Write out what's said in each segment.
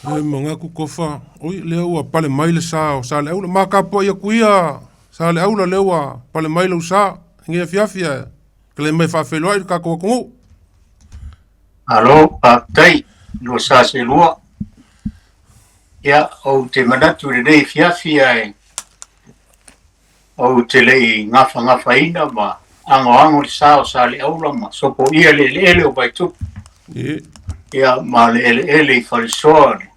E manatu Tofa, oi lea ua pale mai le sa o Saleaula. Ma tapuai atu ia Saleaula lea ua pale mai lou sa i lenei afiafi ae tali mai e faafeiloai le tatou atunuu. Malo, faafetai, lua sa selua. Ia, ou te manatu i lenei afiafi ae ou te le i gafagafaina ma agoago le sa o Saleaula ma sopoia le eleele o Vaitupu. Ia, ma le eleele i Falesoa, le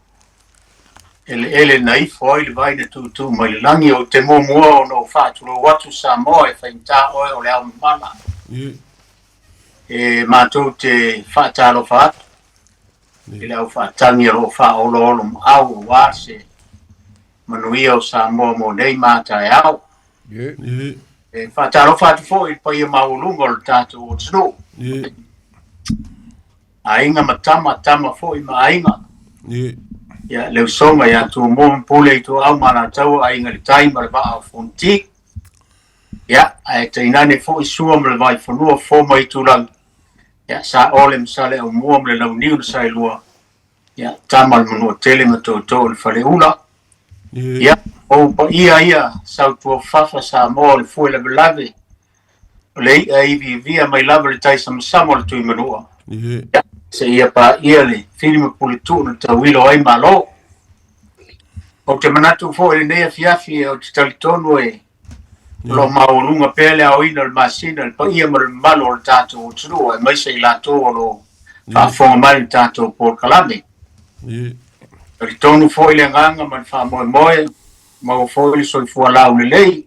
eleele na ifo ai le vai na tuutuu mai le lagi. Ou te muamua ona ou faatulou atu Samoa e faigata oe o le ao mamala. E matou te faatalofa atu i le aufaatagi o lo o faaoloolomaau aua se manuia o Samoa mo nei ma a taeao. E faatalofa atu foi i le paia maualuga o le tatou atunuu. Aiga ma tama, tama foi ma aiga. Ia, le usoga ia Tumua ma Pule Ituau ma Alataua, Aiga i le Tai ma le Vaa o Fonoti. Ia, ae tainane foi Sua ma le Vaifanua, Fofo ma Aitulagi, ia, Saole ma Saleaaumua ma le Launiu na Saelua, ia, Tama a le Manuatele ma Tootoo o le Faleula. Ia, o ou paia ia Sautuafafa Samoa o le fue lavelave, o le i'a e iviivia mai lava le tai samasama o le Tuimanua. Ia, seia paia le fili ma puletuu na tauilo ai Malo. Ou te manatu foi i lenei afiafi, ou te talitonu e o lo o maualuga pea le aoina o le masina, le paia ma le mamalu o le tatou atunuu, aemaise i latou o lo o faafofoga mai i le tatou polokalame. Talitonu foi le agaga ma le faamoemoe, maua foi le soifua laulelei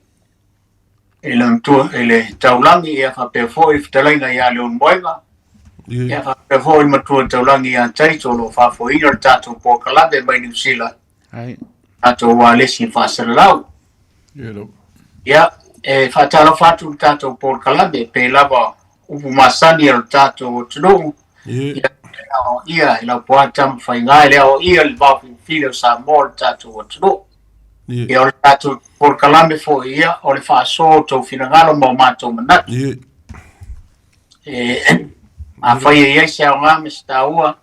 i le matua, i le taulagi, ia faapea foi le fetalaiga ia Leulumoega, ia faapea foi le matua taulagi ia Taito o lo o faafoeina le tatou polokalame mai Niu Sila, tatou ualesi faasalalau. Ia, e faatalofa atu le tatou polokalame pei lava upu masani o le tatou atunuu. Ia, ia, i lau poa tamafaiga, e le aoaia le vaofilifili o Samoa o le tatou atunuu. Ia, o le tatou polokalame foi ia, o le faasoa o tou finagalo ma o matou manatu. E, afai e i ai se aoga ma se taua,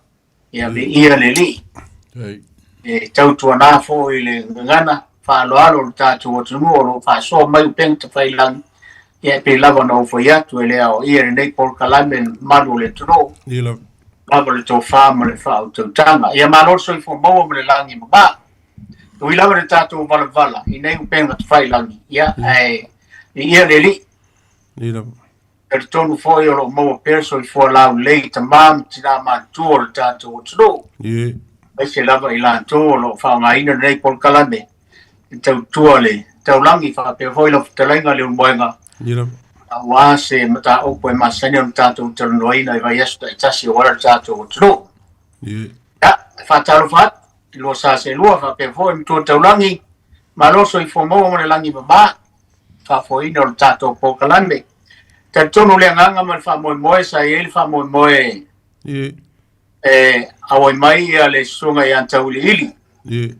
ia viia le Alii. E tautuana foi le gagana faaaloalo o le tatou atunuu o lo o faasoa mai upega tafailagi, ia e pei lava ona ou fai atu e le aoaia lenei polokalame i le mamalu o le atunuu, lava le tofa ma le faautautaga. Ia malo le soifua maua ma le lagi e mama. E ui lava i le tatou valavala i nei upega tafailagi, ia ae viia le Alii. Talitonu foi o lo o maua pea le soifua laulelei i tama ma tina matutua o le tatou atunuu, aemaise lava i latou o lo o faaaogaina lenei polokalame e tautua le taulagi faapea foi lau fetalaiga Leulumoega, aua se mataupu e masani ona tatou talanoaina i vaiaso taitasi aua le tatou atunuu. Ia, e faatalofa atu i lua sa seelua faapea foi matua taulagi, malo soifua maua ma le lagi mama. faafoeina o le tatou polokalame. Talitonu le agaga ma le faamoemoe sa i ai le faamoemoe e auai mai ia le susuga ia Tauiliili i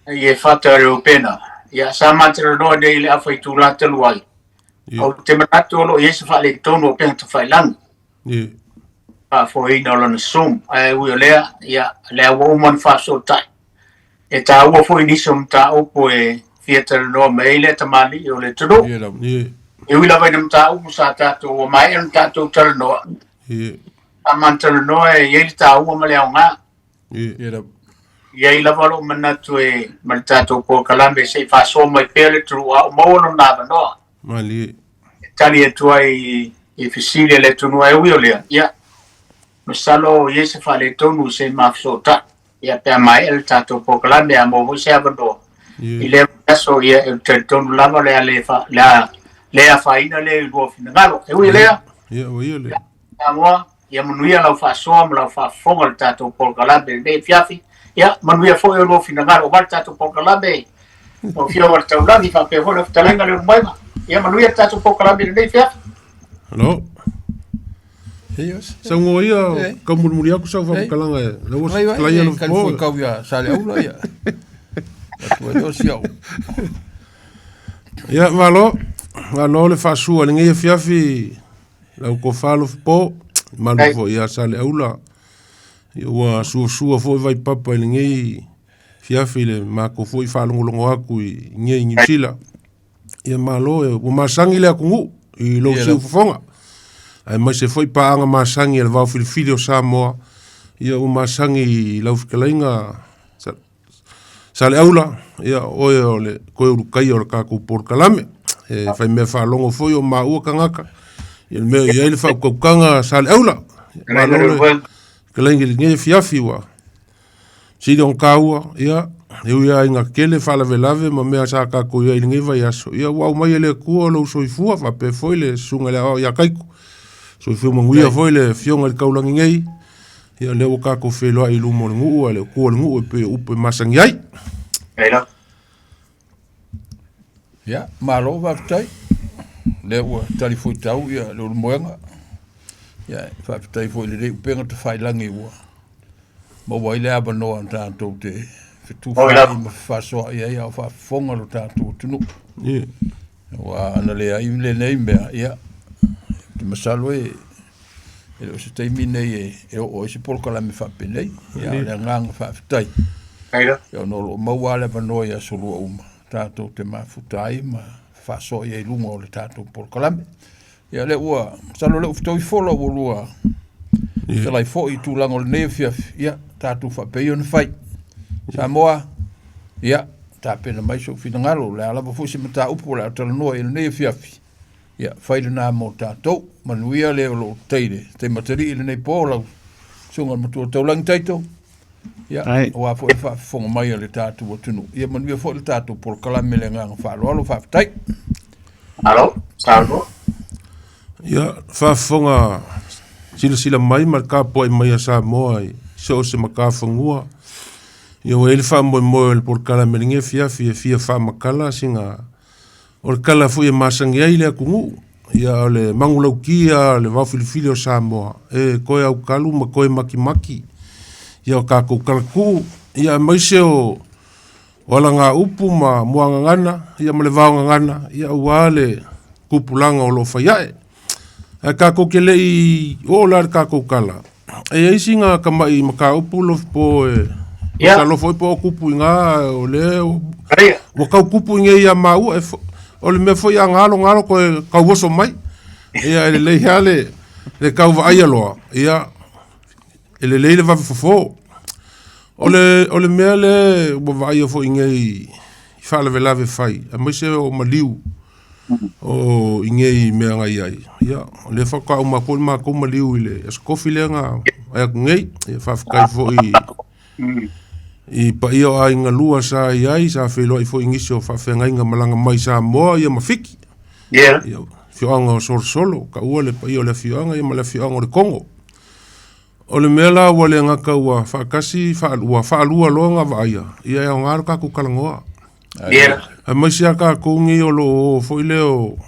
e fata Reupena. Ia sa matalanoa nei i le afa itula talu ai. Ou te manatu o lo o i ai se faaletonu o upega tafailagi. Faafoeina o lana Zoom. Ae ui o lea, ia, lea ua uma ona faafesootai. E taua foi nisi o mataupu e fia talanoa mai ai lea tamalii o le atunuu. E ui lava i na mataupu sa tatou ua maea ona tatou talanoa. A man talanoa e i ai le taua ma le aoga. I ai lava lou manatu e ma le tatou polokalame se i faasoa mai pea le atunuu a o maua lona avanoa. E tali atu ai i fesili a le atunuu ae ui o lea, ia, masalo e i ai se faaletonu se i mafesootai. Ia pe a maea le tatou polokalame a maua foi se avanoa i lea aso, ia e talitonu lava le a le fa, le a le afaina lea i lua finagalo. E ui i lea, Ia, ua ia lea. Samoa, ia manuia lau faasoa ma lau faafofoga i le tatou polokalame i lenei afiafi. Ia manuia foi o lua finagalo aua le tatou polokalame lau Afioga i le Taulagi faapea foi lau fetalaiga Leulumoega. Ia manuia le tatou polokalame i lenei afiafi. Hello. Saunoa ia, kau mulimuli atu sau faamatalaga e la ua talaia lo po. Kau ia Saleaula ia. Atu ai o siau. Ia, malo. Malo le faasua i lenei afiafi lau tofa Alofapo, malu foi ia Saleaula. Ia ua suasua foi vaipapa i lenei fiafi i le matou foi faalogologo atu i nei Niu Sila. Ia malo e ua masani le atunuu i lou siufofoga. Aemaise foi paaga masani a le vaofilifili o Samoa, ia ua masani i lau fetalaiga Saleaula, ia o oe o le toe ulutaia o le tatou polokalame. E fai mea faalogo foi o maua tagata, ia le mea e i ai le faautautaga a Saleaula. Malo le fetalaiga i lenei afiafi ua sili ona taua, ia, e ui lava ina tele faalavelave ma mea sa tatou i ai i lenei vaiaso, ia ua aumai e le Atua lou soifua faapea foi le susuga i le Aoao ia Taito. Soifua manuia foi le Afioga i le Taulagi nei, ia lea ua tatou feiloai i luma o le nuu a le Atua o le nuu e pei o upu e masani ai. Ia, malo faafetai. Lea ua tali fuaitau ia le ulumoega. Ia, faafetai foi i lenei upega tafailagi ua maua ai le avanoa tatou te fetufaai ma fefasoa'i ai a o faafofoga lo tatou atunuu. Aua ana leai lenei mea, ia, ou te masalo e le o se taimi nei e oo ai se polokalame faapenei. Ia, o le agaga faafetai, ia ona o lo o maua lava le avanoa i aso lua uma tatou te mafuta ai ma fefaasoa'i ai i luga o le tatou polokalame. Ia lea ua, masalo lea ua fetaui fola ua lua fetalai foi i tulaga o lenei afiafi, ia tatou faapea ia ona fai. Samoa, ia tapena mai sou finagalo, o le a lava foi se mataupu o le a talanoa i lenei afiafi, ia fai lena mo tatou. Manuia le o lo o tai le taimatalii i lenei po lau susuga i le Matua Taulagi Taito, ia aua foi le faafofoga mai a le tatou atunuu. Ia manuia foi le tatou polokalame le agaga faaaloalo, faafetai. Malo, saunoa. Ia, faafofoga silasila mai ma le tapuai mai a Samoa i so o se matafanua. Ia ua i ai le faamoemoe o le polokalame i lenei afiafi e fia faamatala sina o le tala foi e masani ai le atunuu. Ia o le manulauti a le vaofilifili o Samoa e toe aukalu ma toe makimaki ia o tatou talatuu, ia aemaise o alagaupu ma muagagana ia ma le vaogagana ia aua le tupulaga o lo o fai ae. Ae tatou te le i oo la i le tatou tala, e i ai sina tamai mataupu Lofipo e masalo foi po o tupu i ina o lea ua tau tupu i inei ia maua, o le mea foi a galo galo toe tauoso mai. Ia e lelei lava le tau vaaia loa, ia e lelei le vave fofo. O le mea lea ua vaaia foi nei i faalavelave fai, aemaise o maliu o i nei mea na i ai, ia, o lea faatoa uma atu le matou maliu i le Aso Tofi lea na vae atu nei. Ia, faafetai foi i paia o aiga lua sa i ai, sa feiloai foi i nisi o faafeagaiga malaga mai Samoa ia ma Fiti. Ia, afioaga o Solosolo, taua le paia o le afioaga ia ma le afioaga o Letogo. O le mea la ua le gata ua faatasi, ua faalua loa ona vaaia, ia e aoga lo tatou talanoa. Aemaise lava tatou nei o lo o o foi lea o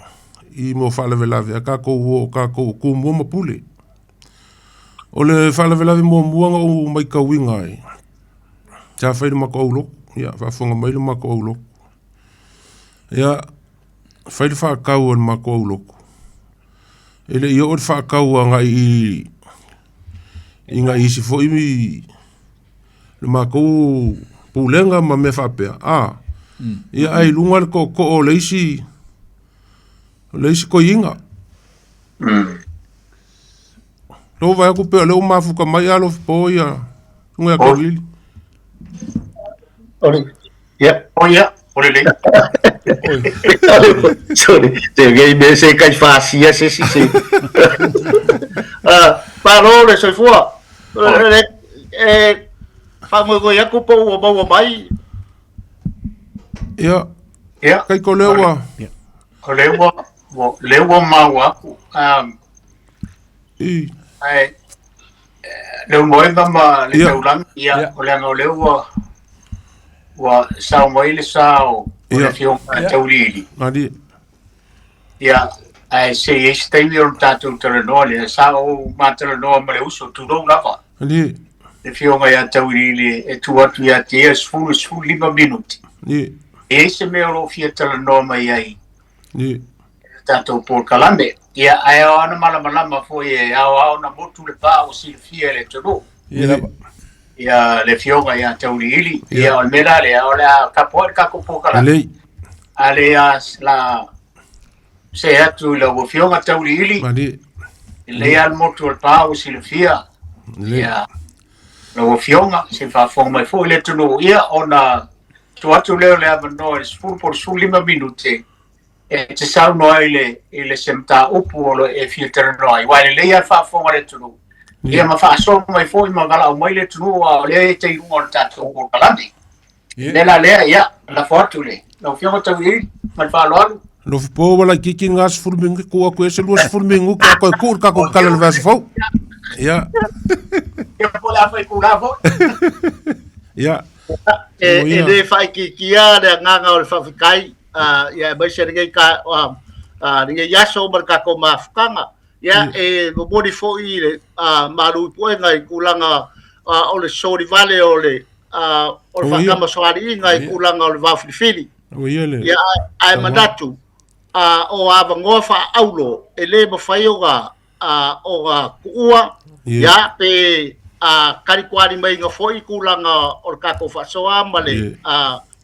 i mea o faalavelave, a tatou o tatou o Tumua ma Pule. O le faalavelave muamua na ou matauina ai, sa fai i le matou aulotu, ia faafofoga mai le matou aulotu. Ia, fai le faatau a le matou aulotu, e le i oo le faatau agai i nai isi foi le matou pulega ma mea faapea, ia ae i luga le tootoo o le isi toeaina. Lea ua vaai atu pei o lea ua mafuta mai Alofipo ia susuga ia Tauiliili. Ia, o ia, o lelei. Sorry, te ngei me se kai fasia se si se. Ah, malo le soifua. E faamoemoe atu po ua maua mai. Ia. Ia. Kai ko lea ua. O lea ua, lea ua maua atu. I. Ae, Leulumoega ma le Taulagi, ia, o leaga o lea ua ua sao mai le sa o le Afioga ia Tauiliili. Malie. Ia, ae se i ai se taimi ona tatou talanoa lea, sa ou ma talanoa ma le uso, tulou lava. Malie. Le Afioga ia Tauiliili e tu atu ia te ia 10, 15 minute. Malie. E i ai se mea o lo o fia talanoa mai ai. Malie. Tatou polokalame. Ia, ae ao ona malamalama foi e ao ao ona motu le vaa ua silafia e le atunuu. Ia lava. Ia le afioga ia Tauiliili. Ia o le mea la lea, o le a tapuai le tatou polokalame. Lelei. A le a la se atu i lau afioga Tauiliili. Malie. E lelei lava le motu o le pa ua silafia. Lelei. Ia lau afioga, se faafofoga mai foi le atunuu, ia ona tuu atu lea o le avanoa i le 10 po o le 15 minute e te saunoa ai i le se mataupu o lo o e fia talanoa ai, aua e lelei lava le faafofoga a le atunuu. Ia ma faasoa mai foi ma valaau mai le atunuu aua o lea e te i luga o le tatou polokalame. Ia. Le la lea, ia, lafo atu le lau Afioga Tauiliili ma le faaaloalo. Alofa po ua laitiiti lena 10 minute, tuu atu i ai se 20 minute a toe tuu le tatou tala i le vaiaso fou. Ia. Ia po o le a fai kula foi. Ia. E, Ua e ia. le faaitiitia le agaga o le faafetai, ia aemaise lenei ka, lenei aso ma le tatou mafutaga. Ia, e momoli foi le malu i puega i tulaga o le solivale o le o le Ua ia. faatamasoaliiga i tulaga o le vaofilifili. Ua ia le. Ia, ae manatu, o avanoa faaaulo e le mafai ona ona tuua, ia, pe talitualimaiga foi i tulaga o le tatou faasoa ma le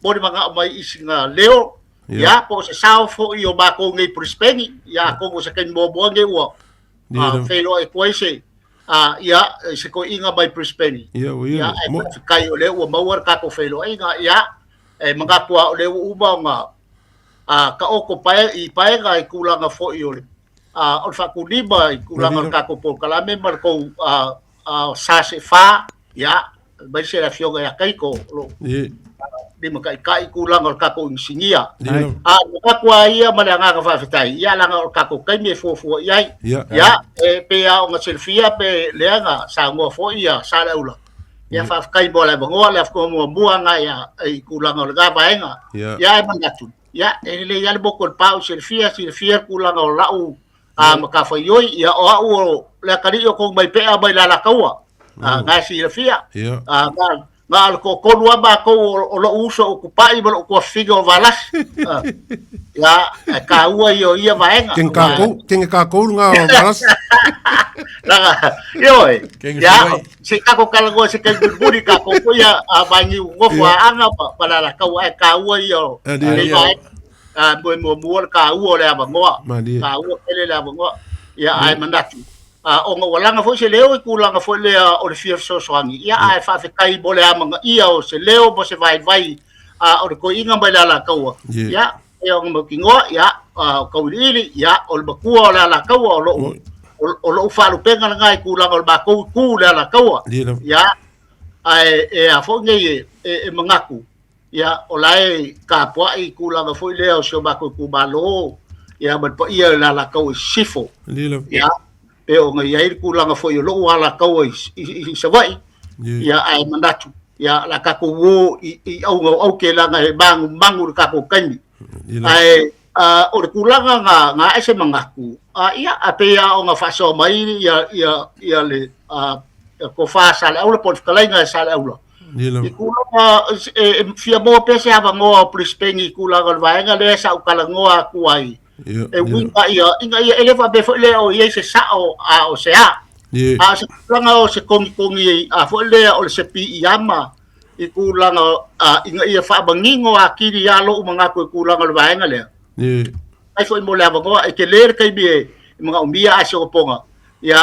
molimagao mai i sina leo, ia, po o se sao foi o matou nei Brisbane, ia, atonu o se taimi muamua lenei ua feiloai atu ai se ia, se toeaina mai Brisbane. Ia, ua ia Ia, le. ae faafetai o lea ua maua le tatou feiloaiga, ia, e manatu lava o lea ua uma ona taoto pae, i paega i tulaga foi o le o le faatulima i tulaga o le tatou polokalame ma le tou SASE4, ia, aemaise le afioga ia Kaiko o lo o limataitai i tulaga o le tatou inisinia. A o atu lava ia ma le agaga faafetai, ia leaga o le tatou taimi e fuafua i ai. Ia, e pei lava ona silafia pe lea na saunoa foi ia Saleaula, ia faafetai mo le avanoa, le avanoa muamua lena ia i tulaga o lena vaega. Ia e manatu, ia e lelei lava le motu o le pa o silafia, silafia le tulaga o lau matafaioi, ia o au o le atalii o kou mai pea mai le Alataua, na e silafia. Na o le toatolu lava matou o lou uso o Tupai ma lou tuafafine o Valasi. Ia, e taua ia o ia vaega. Kenge kākou, kenge kākou ngā o Valasi. Laga, ioe, Kenge ia, Savaii. se tatou talanoa se taimi mulimuli tatou foi a vainiu nofo a Aga ma le Alataua, ae taua ia o lenei vaega. Mo e muamua le taua o le avanoa. Taua tele le avanoa. Ia, ae manatu, ona ua laga foi se leo i tulaga foi lea o le fia fesoasoani, ia, ae faafetai mo le amanaia o se leo ma se vaivai o le toeaina mai le Alataua, ia, e ona mautinoa, ia, o Tauiliili, ia, o le matua o le Alataua, o lou, o lou faalupega lena i tulaga o le matou itu i le Alataua, ia, ae e a foi nei e manatu, ia, o la e tapuai i tulaga foi lea o si o matou itumalo, ia, ma le paia o le Alataua i Sisifo, ia, pe ona i ai le tulaga foi o lou Alataua i Savaii, ia, ae manatu, ia, o le a tatou o i auga o aute leaga e manumanu le tatou taimi. Ae o le tulaga na ae se manatu, ia, a pei lava ona faasoa mai ia le tofa a Saleaula po o le fetalaiga a Saleaula, I tulaga e fia maua pea se avanoa o Brisbane i tulaga o le vaega lea sa ou talanoa atu ai, e uiga ia, ina ia, e le faapea foi lea o i ai se sao a o se a. A o se tulaga o se togitogi a foi lea o le se piiama i tulaga ina ia faamanino atili lava lou manatu i tulaga o le vaega lea. Faafetai foi mo le avanoa, e tele le taimi e manaomia ae solopoga, ia,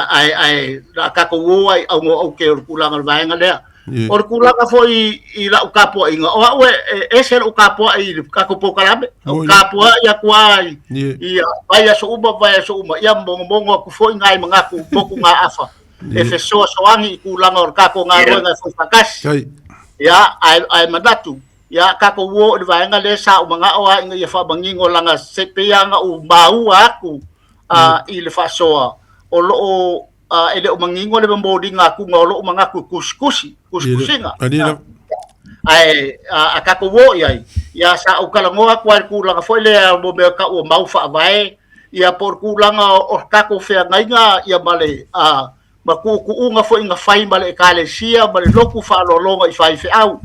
ae, ae, o le a tatou o ai auga o aute o le tulaga o le vaega lea. O le tulaga foi i lau tapuaiga, o au e ese lou tapuai i le tatou polokalame, ou tapuai atu lava i vaiaso uma, vaiaso uma, ia mogomogo atu foi nai manatu motugaafa e fesoasoani i tulaga o le tatou galuega e fai faatasi. Ia, ae manatu, ia tatou o i le vaega lea sa ou manao lava ina ia faamanino leaga se pei lava ona ou maua atu i le faasoa o lo o e le o manino le momoliga atuga o lou manatu i tusitusi, tusitusiga. Ae a tatou o i ai, ia sa ou talanoa atu lava i le tulaga foi lea mo mea tau o mau faavae, ia po o le tulaga o le tatou feagaiga ia ma le ma tuutuuga foi na fai ma le Ekalesia ma le lotu faaaloaloga i faifeau.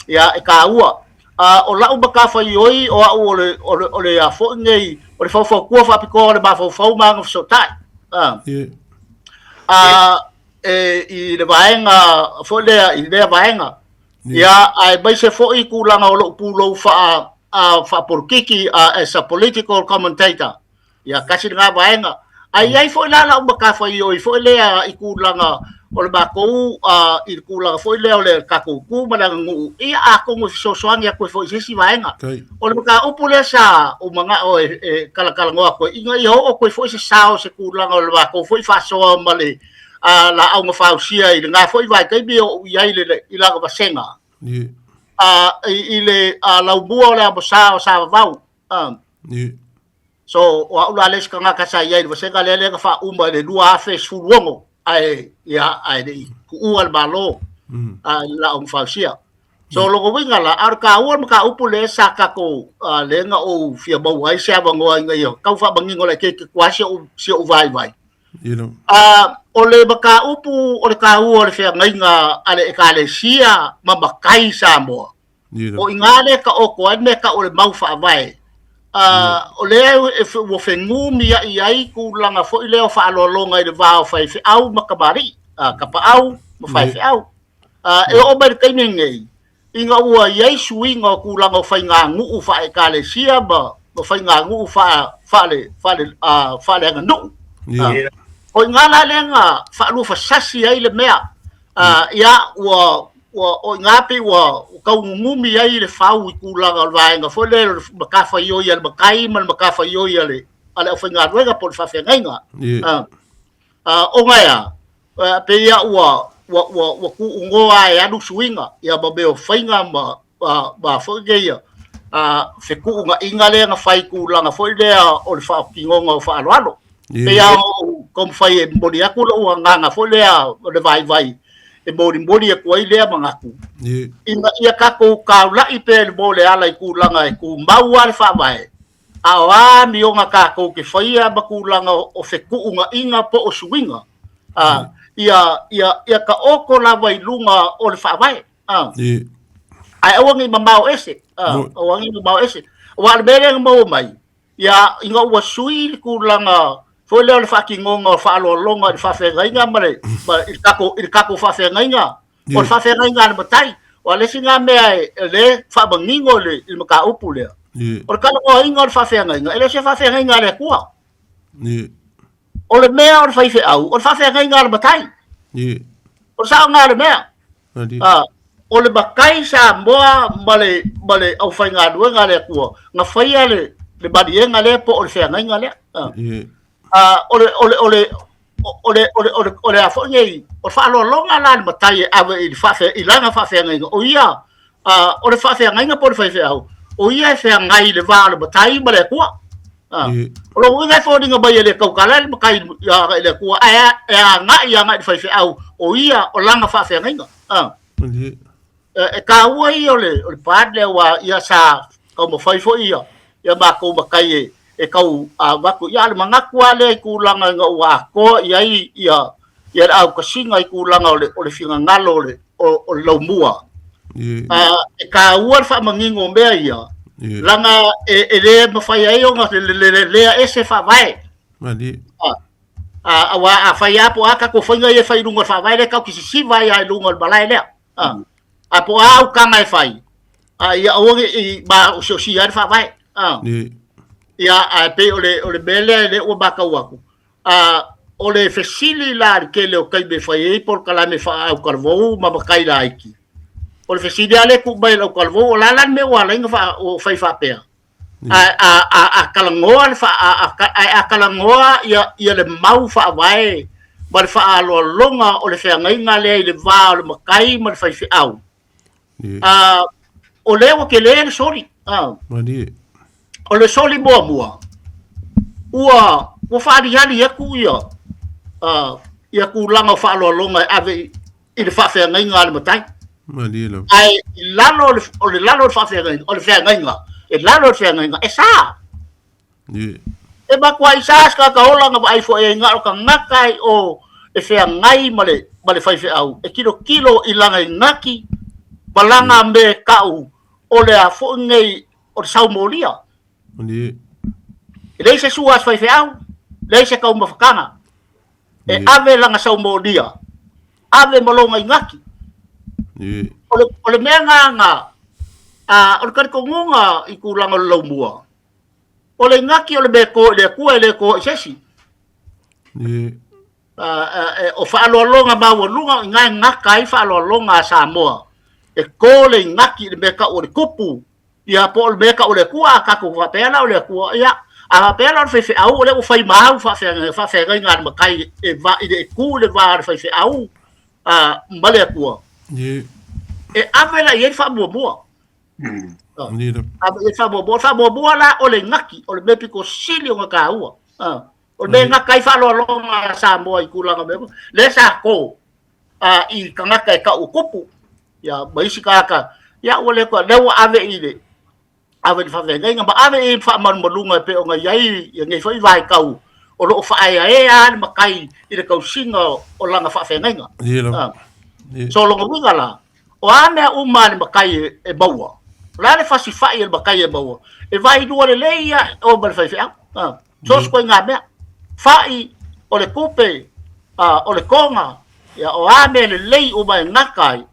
Ia, e taua. O lau matafaioi o au o le, o le, o le a foi nei, o le faufautua faapitoa o le mafaufau ma agafesootai. e i le vaega foi lea i lea vaega. Ia, aemaise foi tulaga o lou pulou faa faapolokiki, as a political commentator. Ia, tasi lena vaega. Ae i ai foi la lau matafaioi foi lea i tulaga o le matou i le tulaga foi lea o le tatou tu ma le aganuu, ia atonu e fesoasoani atu ai foi i se isi vaega. O le mataupu lea sa ou manao e talatalanoa atu ai, ina ia oo atu ai foi se sao i se tulaga o le matou foi faasoa ma le laau na fausia i lena foi vaitaimi o ou i ai i lana vasega, i le laumua o le amosa o Savavau. So, o au la le isi tagata sa i ai i le vasega lea lea na faauma i le 2016, ae, ia, ae le i tuua le Malo i le laau na fausia. So, lona uiga la, a o le taua o le mataupu lea sa tatou, lea na ou fia maua ai se avanoa ina ia tau faamanino laitiiti atu lava si ou vaivai. O le mataupu o le taua o le feagaiga a le Ekalesia ma matai Samoa, o i ina lea e taoto ai le mea e tau o le mau faavae. O lea ua fenumiai ai tulaga foi lea o faaaloaloga i le va o faifeau ma tamalii, tapaau ma faifeau. E oo mai i le taimi lenei, ina ua i ai suiga o tulaga o faiganuu faa-Ekalesia ma faiganuu faaleaganuu. O i ina la lea na faaluafasasi ai le mea. Ia, ua, o i ina pei ua tau nunumi ai le fau i tulaga o le vaega foi lea o le matafaioi a le matai ma le matafaioi a le aufaigaluega po o le faafeagaiga. Ona e a? Pei lava ua ua ua ua tuugoa e alu suiga ia ma mea o faiga ma ma foi nei ia fetuunaiga lea na fai i tulaga foi lea o le faatinoga o faaaloalo. Pei lava o taumafai e momoli atu lou agaga foi lea o le vaivai e molimoli atu ai lea manatu ina ia tatou taulai pea i le moa o le ala i tulaga e tumau lava le faavae, A o a amioga tatou te faia ma tulaga o fetuunaiga po o suiga, a, ia, ia, ia taoto lava i luga o le faavae. A. Ae aua ne i mamao ese. A, aua ne i mamao ese. Aua o le mea lea na maua mai, ia, ina ua sui le tulaga foi lea o le faatinoga o faaaloaloga i le faafeagaiga ma le, ma, i le tatou, i le tatou faafeagaiga, o le faafeagaiga a le matai. Aua o le isi lena mea e le faamanino i le mataupu lea. O le talanoaina o le faafeagaiga, e le o se faafeagaiga a le Atua. O le mea o le faifeau, o le faafeagaiga a le matai. O le sao lena o le mea. O le matai Samoa ma le, ma le aufaigaluega a le Atua, na faia le, le maliega lea po o le feagaiga lea. O le, o le, o le, o le, o le, o le, o le a foi nei, o le faaaloaloga la a le matai e ave i le faafe, i lana faafeagaiga, o ia, o le faafeagaiga po o le faifeau, o ia e feagai i le va o le matai ma le Atua. O lona uiga e foliga mai e le tautala le matai agai i le Atua, ae e agai agai i le faifeau, o ia o lana faafeagaiga. E taua ia o le, o le part lea aua ia sa taumafai foi ia, ia matou matai e, e tau avatu. Ia, a o le manatu lava lea i tulaga ina ua atoa i ai ia, ia le autasiga i tulaga o le, o le finagalo o le, o, o le laumua. E taua le faamanino o mea ia, leaga e, e le mafai ai ona lelea ese faavae. Aua a fai lava po o a tatou faiga ia e fai i luga o le faavae lea, tatou te sisiva ai lava i luga o le malae lea. A po o a autaga e fai, ia aua ne i maosiosia ai le faavae. Ia, ae pei o le, o le mea lea lea ua matau atu. O le fesili la i le tele o taimi e fai ai polokalame faa-autalavou ma matai laiti, o le fesili lava lea e tuu mai e le autalavou, o le a la le mea ua ala ai ona fai faapea? A talanoa le a talanoa ia le mau faavae ma le faaaloaloga o le feagaiga lea i le va o le matai ma le faifeau. O lea ua tele le soli. O le soli muamua, ua ua faalihali atu ia ia tulaga o faaaloaloga e ave i le faafeagaiga a le matai. Malie lava. Ae i lalo o le, o le lalo o le faafeagaiga, o le feagaiga, e lalo o le feagaiga, e sa. Ie. E matuai sa se tagata ola na vaai foi ai na o tagata i o e feagai ma le, ma le faifeau, e tilotilo i lana inati ma lana mea e tau o le a foi nei o le saumolia. Malie. E leai se sua a se faifeau, leai se taumafataga. E ave lana saumolia. Ave ma loga igaki. O le mea gā a o le talitonuga i tulaga o le laumua, o le igaki o le mea e to i le Atua e le to i se isi. O faaaloaloga maualuga o i ina e gata ai faaaloaloga a Samoa, e to le igaki i le mea tau o le tupu, ia po o le mea tau o le Atua, a tatou faapea la o le Atua, ia, a faapea la o le faifeau, o lea ua fai ma au faafeagaiga a le matai e va i le e tu i le va o le faifeau ma le Atua, e ave la i ai le faamuamua. Ave i ai le faamuamua. O le faamuamua la o le igaki, o le mea pito sili ona taua. O le mea e gata ai faaaloaloga a Samoa i tulaga mea, lea sa to i tagata e tau o tupu, ia, ma isi tagata, ia, ua le toe, lea ua ave i le, ave i le faafeagaiga, ma ave i faamalumaluga e pei ona i ai ia nei foi vaitau o lo o faaeaea lava le matai i le tausiga o lana faafeagaiga. So, lona uiga la, o a mea uma a le matai e maua, o le a le fasifai a le matai e maua, e vailua lelei ia o ma le faifeau. So se ituaiga mea. Fai o le tupe, o le toga, ia, o a mea lelei uma e gata ai,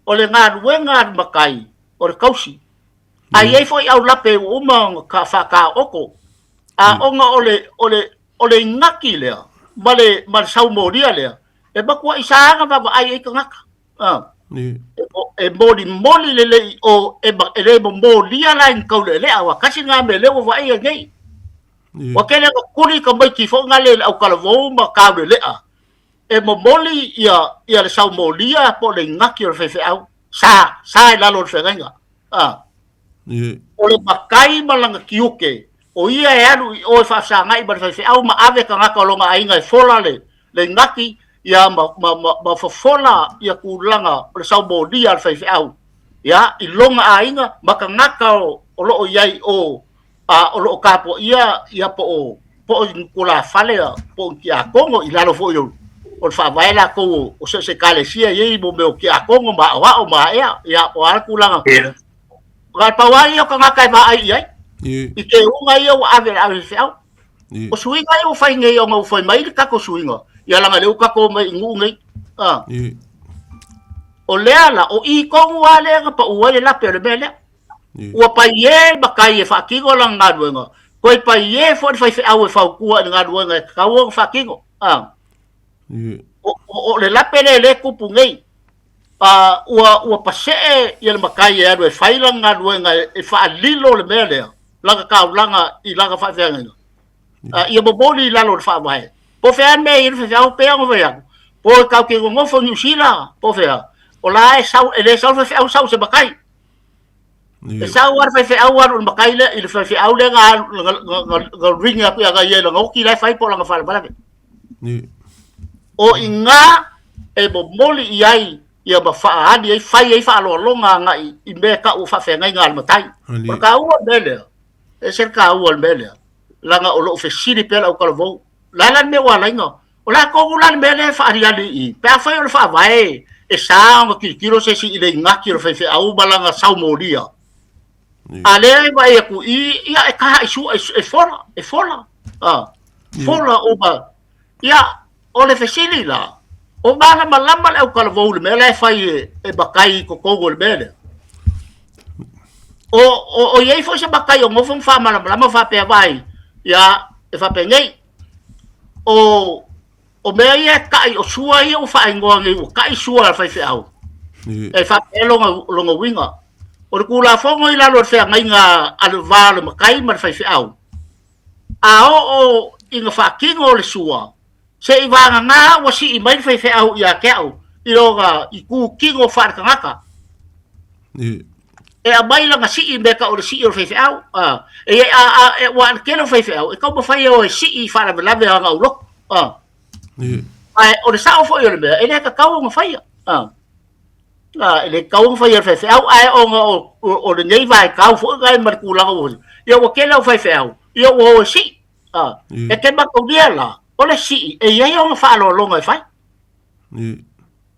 o le galuega a le matai, o le tausi. A i ai foi aulape ua uma ona faataooto, a ona o le, o le, o le igaki lea, ma le, ma le saumolia lea, e matuai saga vaavaai ai tagata. E molimoli lelei o e, e le momolia la i taulealea, aua tasi lena mea lea ua vaaia nei. Ua tele ina tuli tamaiti foi na le au talavou ma taulelea, e momoli ia, ia le saumolia po o le igaki o le faifeau, sa, sa i lalo o le feagaiga. O le matai ma lana tiute, o ia e alu i o e faafesagai ma le faifeau ma ave tagata o lona aiga e fola le, le igaki, ia ma, ma, ma, ma fofola ia tulaga o le saumolia a le faifeau, ia, i lona aiga ma tagata o, o lo o i ai o, a, o lo o tapuaia ia po o, po o i tulafale po o tiakono i lalo foi o, o le faavae latou o, o so o se ekalesia e i ai mo mea o tiakono ma aoao ma aea, ia, o a le tulaga. Yeah. Aua pau lava ia o tagata e vaai i ai, i teuga ia ua ave e le ave faifeau. O suiga ia ua fai nei ona ua fai mai le tatou suiga, ia leaga o lea ua tatou omai i nuu nei. O lea la, o i tonu lava lea na pau ai le lape o le mea lea. Ua paie le matai e faatino lana galuega, toe paie foi le faifeau e fautua i le galuega e tatau ona faatino. O le lape lea lea e tupu nei. Ua, ua pasee ia le matai e alu e fai lana galuega e faalilo le mea lea, lana taulaga i lana faafeagaiga. Ia momoli i lalo o le faavae. Po o fea le mea e i ai le faifeau, pei ona fai atu, po o tatou te nonofo i Niu Sila, po o fea, o la e sau, e le sau le faifeau sau i se matai. E sau lava le faifeau alu i le matai lea, i le faifeau lea na alu, na ring atu ia ia i lana oti la e fai po o lana faalavelave. O i ina e momoli i ai ia ma faaali ai, fai ai faaaloaloga agai i mea e tau o faafeagaiga a le matai. O le taua o le mea lea, e ese le taua o le mea lea, leaga o lo o fesili pea le autalavou. O le a la le mea ua ala ai ona, o le a tonu la le mea lea e faaaliali i i, pe afai o le faavae e sa ona tilotilo se isi i le igaki o le faifeau ma lana saumolia. A lea e vaai atu i, ia e taha i sua, e fola, e fola, fola uma. Ia, o le fesili la, o malamalama le autalavou i le mea la e fai e matai i totonu o le mea lea? O i ai foi se matai o nofo ma faamalamalama faapea vaai, ia, e faapenei, o mea ia e tai, o sua ia ua faaigoa nei, ua tai sua a le faifeau, e faapea lona uiga. O le Tulafono i lalo o le feagaiga a le va o le matai ma le faifeau, a oo ina faatino le sua, se i vagana ua sii mai le faifeau ia te au i lona itutino faaletagata. E aumai lana sii mea tau o le sii o le faifeau. Aua o le tele o faifeau, e taumafai e o e sii i faalavelave o ana aulotu. Ae o le sao foi o le mea, e le tatau ona faia. E le tatau ona faia e le faifeau, ae ona o lenei vaitau foi lenei ma le tulaga ua i ai, ia ua tele au faifeau, ia ua o e sii. E te mataulia la, o le sii e i ai ona faaaloaloga e fai.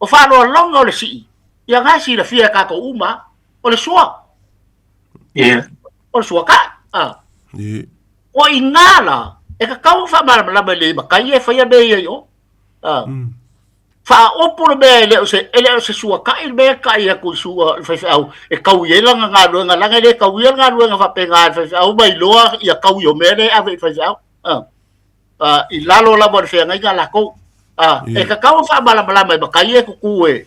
O faaaloaloga o le sii, ia na e silafia e tatou uma, o le sua. O le sua kai. O i ina la, e tatau ona faamalamalama i le matai ia e faia mea ia i o. Faaopo le mea e le o se, e le o se suakai le mea e kai atu i sua le faifeau e taui ai lana galuega, leaga e le tauia le galuega faapena e le faifeau ma iloa ia taui o mea lea e ave i le faifeau. I lalo lava o le feagaiga a latou. E tatau ona faamalamalama e matai ia e tutu e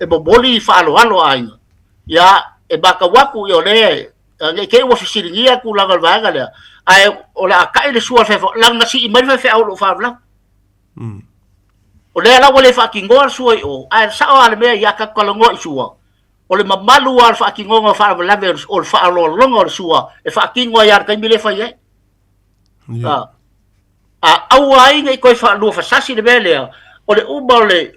momoli faaaloalo a aiga. Ia, e matau atu o lea ne i te i ua fesiligia le tulaga o le vaega lea, ae o le a tai le sua a le faifeau, leaga na sii mai le faifeau i lou faalavelave. O lea la ua le faatinoa le sua i o, ae sao lava le mea ia tatou talanoa i sua, o le mamalu lava o le faatinoga o faalavelave o le faaaloaloga o le sua e faatino ai lava i le taimi lea e fai ai. A aua ai ne i toe faaluafasasi le mea lea, o le uma o le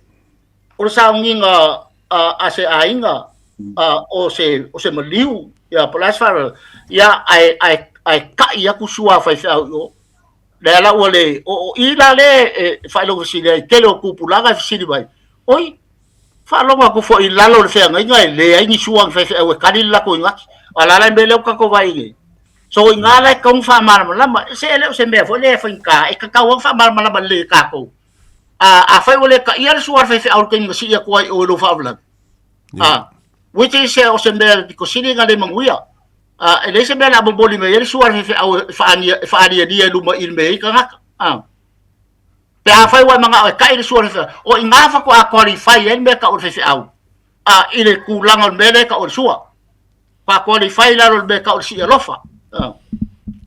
o le sauniga a se aiga o se o se maliu ia po o le a se faalavelave, ia ae ae ae tai atu sua a faifeau i o. Lea la ua le o o i la lea e faailoga fesili ai tele o tupulaga e fesili mai, oi faalogo atu foi i lalo o le feagaiga e leai ni sua a ni faifeau e kali le latou igati. A o le a la le mea lea ua tatou vaai nei? So i ina la e tatau ona faamalamalama, se e le o se mea foi lea e faigata, e tatau lava ona faamalamalama lelei e tatou. A afai ua le taia le sua a le faifeau i le taimi na sii atu ai i o i lou faalavelave, which is o se mea pito sili ona le manuia. E leai se mea o le a momoli mai ai le sua a le faifeau e faaniania i luma i le mea e i ai tagata. Pe afai ua e manao e tai le sua a le faifeau, o i ina faatoa qualify ai le mea e tau o le faifeau i le tulaga o le mea lea e tau o le sua. Faatoa qualify i lalo o le mea e tau o le sii alofa.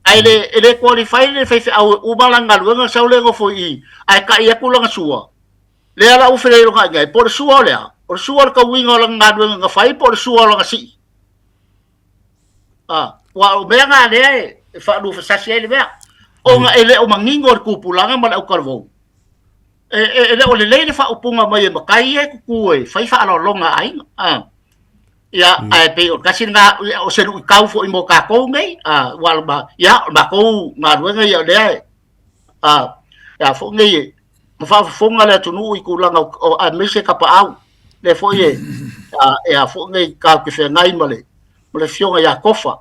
Ae le, e le qualify le faifeau e uma lana galuega sau lea nofo i i, ae tai atu lana sua. Lea la ua feleilogai ai, po o le sua o le a? O le sua o le tauiga o lana galuega na fai po o le sua o lana sii? Aua o mea na lea e faaluafesasi ai le mea, ona e le o manino le tupulaga ma le autalavou. E le o lelei le faaupuga mai e matai ia e tutu e fai faaaloaloga a aiga. Ia, ae pei o le tasi lena, o se luitau foi mo tatou nei, aua ia, o le matou galuega ia o lea e, a foi nei, e faafofoga le atunuu i tulaga o, aemaise tapaau, lea foi e, e a foi nei tatou te feagai ma le, ma le afioga ia Tofa.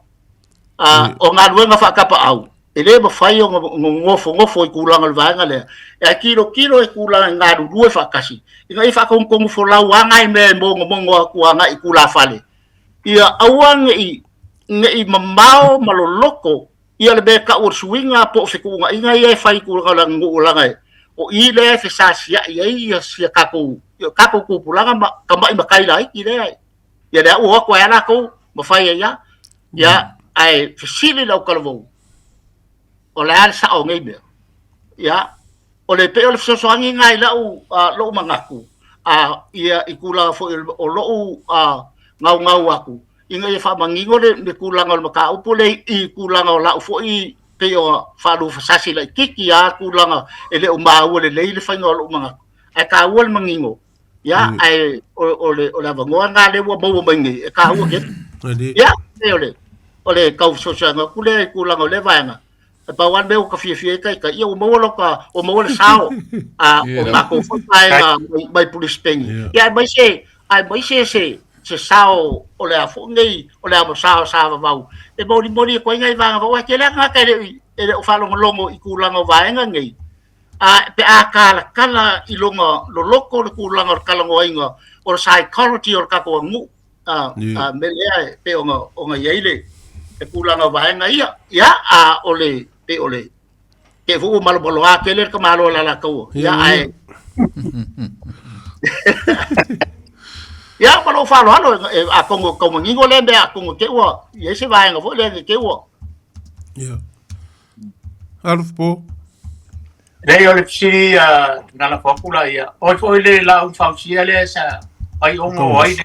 O galuega faatapaau, e le mafai ona nofonofo i tulaga o le vaega lea, e tilotilo i tulaga e galulue faatasi, ina ia faatonutonu folau lava nai mea e mogomogo atu agai i tulafale, ia aua ne i mamao ma loloto ia le mea e tau o le suiga po o fetuunaiga ia e fai i tulaga o le aganuu leaga o i lea e fesasiai ai ia si a tatou ia tatou tupulaga ma tamai matai laiti lea ia lea ua o atu ai lava latou ma fai ai lava. Ia ae fesili lau talavou o le a le sao o nei mea? Ia o le pei o le fesoasoani lena i lau lou manatu ia i tulaga foi o lou gaugau atu ina ia faamanino le tulaga o le mataupu lea i tulaga o lau foi pei o faaluafesasi laitiiti lava tulaga e le o maua lelei le faiga o lou manatu, ae taua le manino. Ia, ae o le avanoa lena lea ua maua mai nei, e taua tele. Ia, o le tau fesoasoani atu lea i tulaga o lea vaega. E pau lava le mea ua ta fiafia ai taitai, ia ua maua lota, ua maua le sao o matou foi vaega mai Pulisiteni. Ia aemaise, aemaise se se sao o le a foi nei, o le sao o Sa-Vavau, e molimoli atu ai nai vaega foi, aua e tele lava tagata e le o faalogologo i tulaga o vaega nei, a pe a talatala i lona loloto le tulaga o le talanoaina o le psychology o le tatou aganuu. A mea lea e pei ona i ai le tulaga o vaega ia. Ia, a o le pei o le te foi ua malomaloa tele le tamaloa o le Alataua. Ia, ae Ia, ma lou faaaloalo, atonu e tau manino lea mea, atonu te i ua i ai se vaega foi lea ne i te i ua. Ia. Alofa po. Leai o le fesili a na lafo atu la ia. Oi foi le laau fausia lea sa ai ongo ai.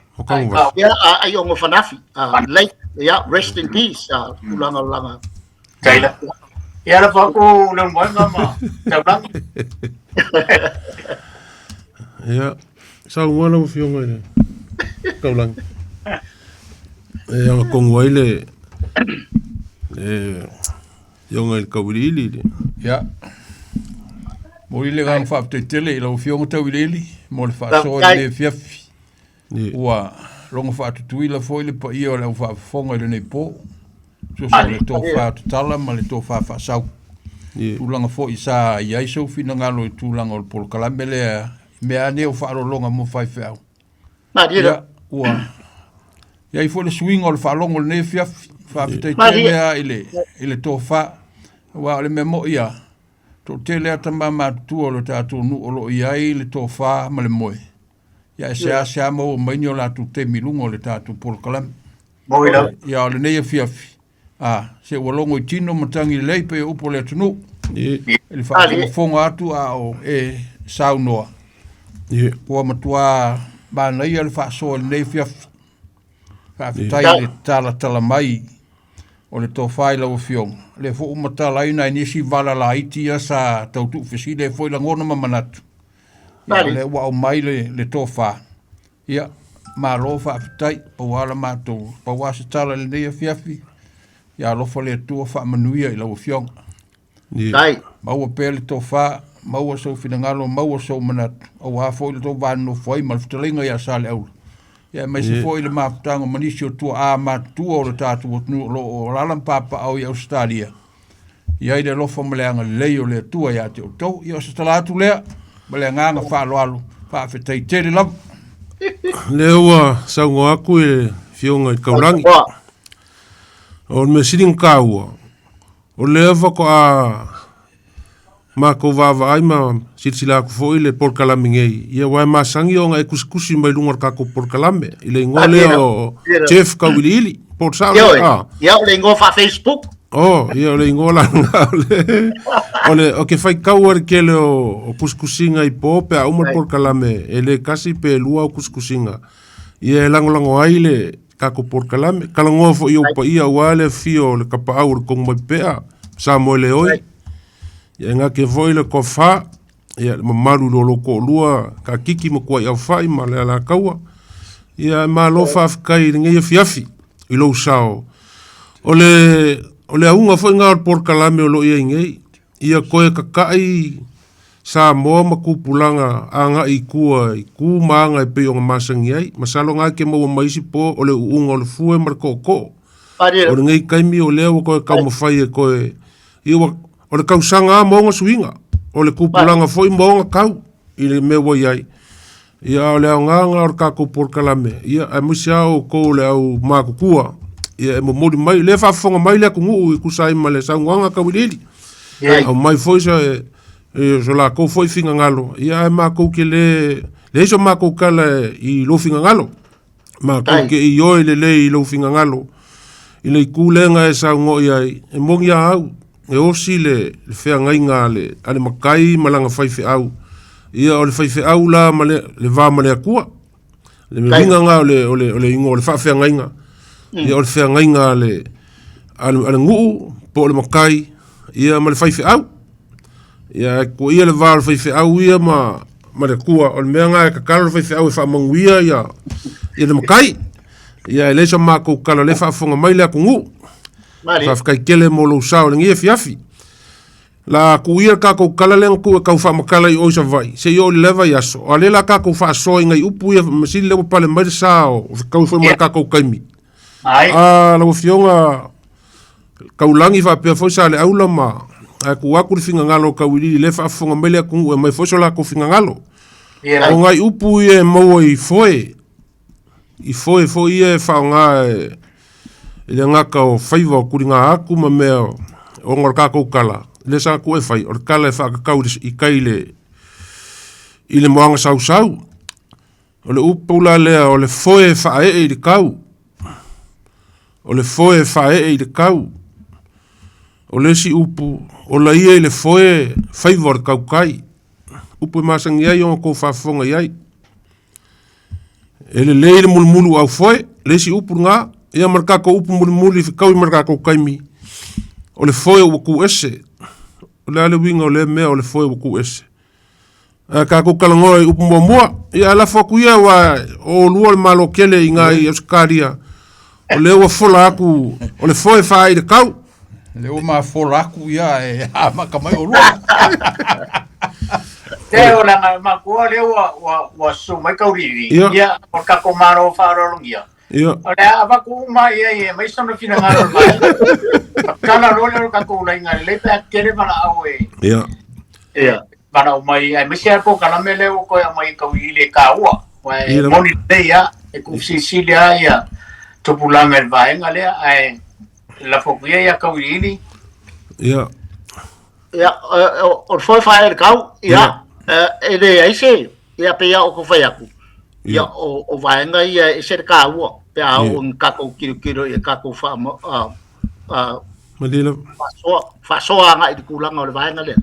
Ia ai ongo fanafi. Late yeah, rest in peace. Tulaga o langa. Taila. Ia lafo atu le moenga ma taulagi. Ia, saunoa lau Afioga i le Taulagi. E agatonu ai le le Afioga i le Tauiliili. Le... Ia, momoli le agaga faafetai tele i lau Afioga Tauiliili mo le faasoa i lenei afiafi. Ua logo faatutuila foi le paia o le aufaafofoga i lenei po. Tusa o le tofa tatala ma le tofa faasau. Tulaga foi sa i ai sou finagalo i tulaga o le polokalame lea. Mea ane o faalologa mo faifeau. Ia, ua i ai foi le suiga o le faalogo i lenei afiafi. Faafetai tele lava i le, i le tofa. Aua o le mea moi lava, toatele lava tama matutua o le tatou nuu o lo o i ai le tofa ma le moe. Ia e seasea maua mai ni o latou taimi i luga o le tatou polokalame. Ia o lenei afiafi, a, se ua logo i tino matagi lelei pei o upu o le atunuu. I le faafogafoga atu a o e saunoa. Ua matua manaia le faasoa i lenei afiafi. Faafetai i le talatala mai o le tofa i lau Afioga. O lea foi ua matala ai nai nisi vala laiti ia sa tau tuufesili ai foi lagona ma manatu. Ia, o lea ua aumai le, le tofa. Ia, malo faafetai, pau lava la matou, pau lava se tala i lenei afiafi, ia alofa le Atua faamanuia i lau Afioga. Dai. Maua pea le tofa, maua sou finagalo, maua sou manatu, aua foi le tou va nonofo ai ma le fetalaiga ia Saleaula. Ia aemaise foi le mafutaga ma nisi o tuaa matutua o le tatou atunuu o lo o alaala ma papaaao i Ausetalia. I ai le alofa ma le agalelei o le Atua ia te outou. Ia o se tala atu lea ma le agaga faaaloalo, faafetai tele lava. Lea ua saunoa atu i le Afioga i le Taulagi. O le mea sili ona taua, o lea faatoa matou vaavaai ma silasila atu foi i le polokalame nei, ia aua e masani ona e tusitusi mai luga o le tatou polokalame i le igoa lea o Jeff Tauiliili, po o le sao lea? Ah. Ia, o le igoa faa-Facebook. Oh, ia o le igoa la lena o le o le o ke faitau ai le tele o tusitusiga i po pe a uma le polokalame e le tasi pe lua au tusitusiga. Ia e lagolago ai le tatou polokalame. Talanoa foi i ou paia aua le afio o le tapaau o le Tonumaipea, Samoa Leoi. Ia e gate foi le tofa, ia le mamalu i lo lou toalua, Taatiti ma Tuaiaufai ma le Alataua. Ia e malo faafetai i lenei afiafi i lou sao. O le, o le auga foi lena o le polokalame o lo o i ai nei, ia toe tata'i Samoa ma tupulaga agai i tua i tu ma aga e pei ona masani ai. Masalo na e te maua mai isi po o le uuga o le fue ma le tootoo. O lenei taimi o lea ua toe taumafai e toe, ia ua, o le tausaga lava ma ona suiga, o le tupulaga foi ma ona tau i le mea ua i ai. Ia a o le aoga lena o le tatou polokalame, ia aemaise lava outou le au matutua, ia e momoli mai, lea e faafofoga mai le atunuu e tusa ai ma le saunoaga tauiliili. Aumai foi se so latou foi finagalo, ia ae matou te le, leai so matou tala i lou finagalo. Matou te ioe lelei i lou finagalo i le itu lea na e saunoa i ai, e moni lava au, e osi le feagaiga a le, a le matai ma lana faifeau. Ia, o le faifeau la ma le, le va ma le Atua. Le uiga lena o le, o le, o le igoa o le faafeagaiga. Ia, o le feagaiga a le, a le, a le nuu po o le matai, ia ma le faifeau. Ia, ae tuuaia le va o le faifeau ia ma, ma le Atua. O le mea lena e tatalo le faifeau e faamanuia ia, ia le matai. Ia, e leai so matou tala o lea e faafofoga mai le atunuu. Faafetai tele mo lou sao i lenei afiafi. La tuu ia le tatou tala lea na tuu e tau faamatala i o i Savaii, se i oo i le vaiaso, a o lea la tatou faasoa i nai upu ia, ma sili lea ua pale mai le sa o fetaui foi ma le tatou taimi. A lau Afioga Taulagi faapea foi Saleaula ma ae tuu atu le finagalo o Tauiliili lea e faafofoga mai le atunuu e aumai foi so latou finagalo. O nai upu ia e maua i foe, i foe foi ia e faaaoga e i le gata o faiva o tuliga atu ma mea ona o le tatou tala, lea sa tuu e fai, o le tala e faatatau i tai i le moana sausau. O le upu la lea o le foe e faaee i le tau. O le foe e faaee i le tau. O le isi upu, ola ia i le foe faiva o le tautai. Upu e masani ai ona tou faafofoga i ai. E lelei le mulumulu au foe, le isi upu lena, ia ma le tatou upu mulimuli i fetaui ma le tatou taimi, o le foe ua tu ese. O le a le uiga o lea mea o le foe ua tu ese? Ae tatou talanoa i upu muamua, ia ae lafo atu ia aua o oulua le Malo tele i ina i Ausetalia, o lea ua fola atu o le foe faaee i le tau. Lea ua mafola atu ia e amata mai olua. Te o langa makua lea ua ua ua su mai kauriri. Ia. Ia o le tatou Malo faaaloalogia. Ia. O le a avatu uma ia ia mai sona finagalo mai. Tala loa lea o le tatou laina lelei pe a tele valaau e. Ia. Ia. Mana mai ai mese a ko kana mele o ko mai ka wi le ka ua. Wa e moni le ia e ku sisi le ia tupulanga el vaenga le ai la fokuia ia ka wi Ia. Ia o foi fa el kau ia e le ai se ia pe ia o ko fai aku. Ia o vaenga ia e se ka ua pe a o ka ko kiro kiro ia ka ko fa a Malila. Faasoa agai i le kulaga o le vaega lea.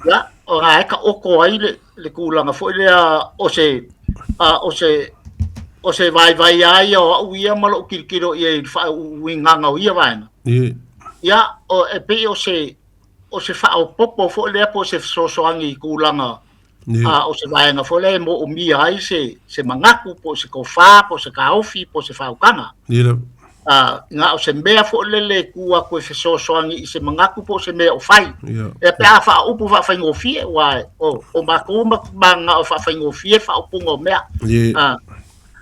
Ia, o ga e ka oko ai le kulaga foi lea o se o se o se vaivai a ia o au ia ma lou kilokilo i ai i le faauigaga o ia vaega. Ia, o e pei o se faaopopo foi lea po o se fesoasoani i kulaga o se vaega foi lea e moomia ai se manatu po o se tofa po o se taofi po o se faautaga. Nga o se mea foi lele tu atu e fesoasoani i se manatu po o se mea o fai. E pe a faaupu faafaigofie ua o matou ma o faafaigofie faaupuga o mea.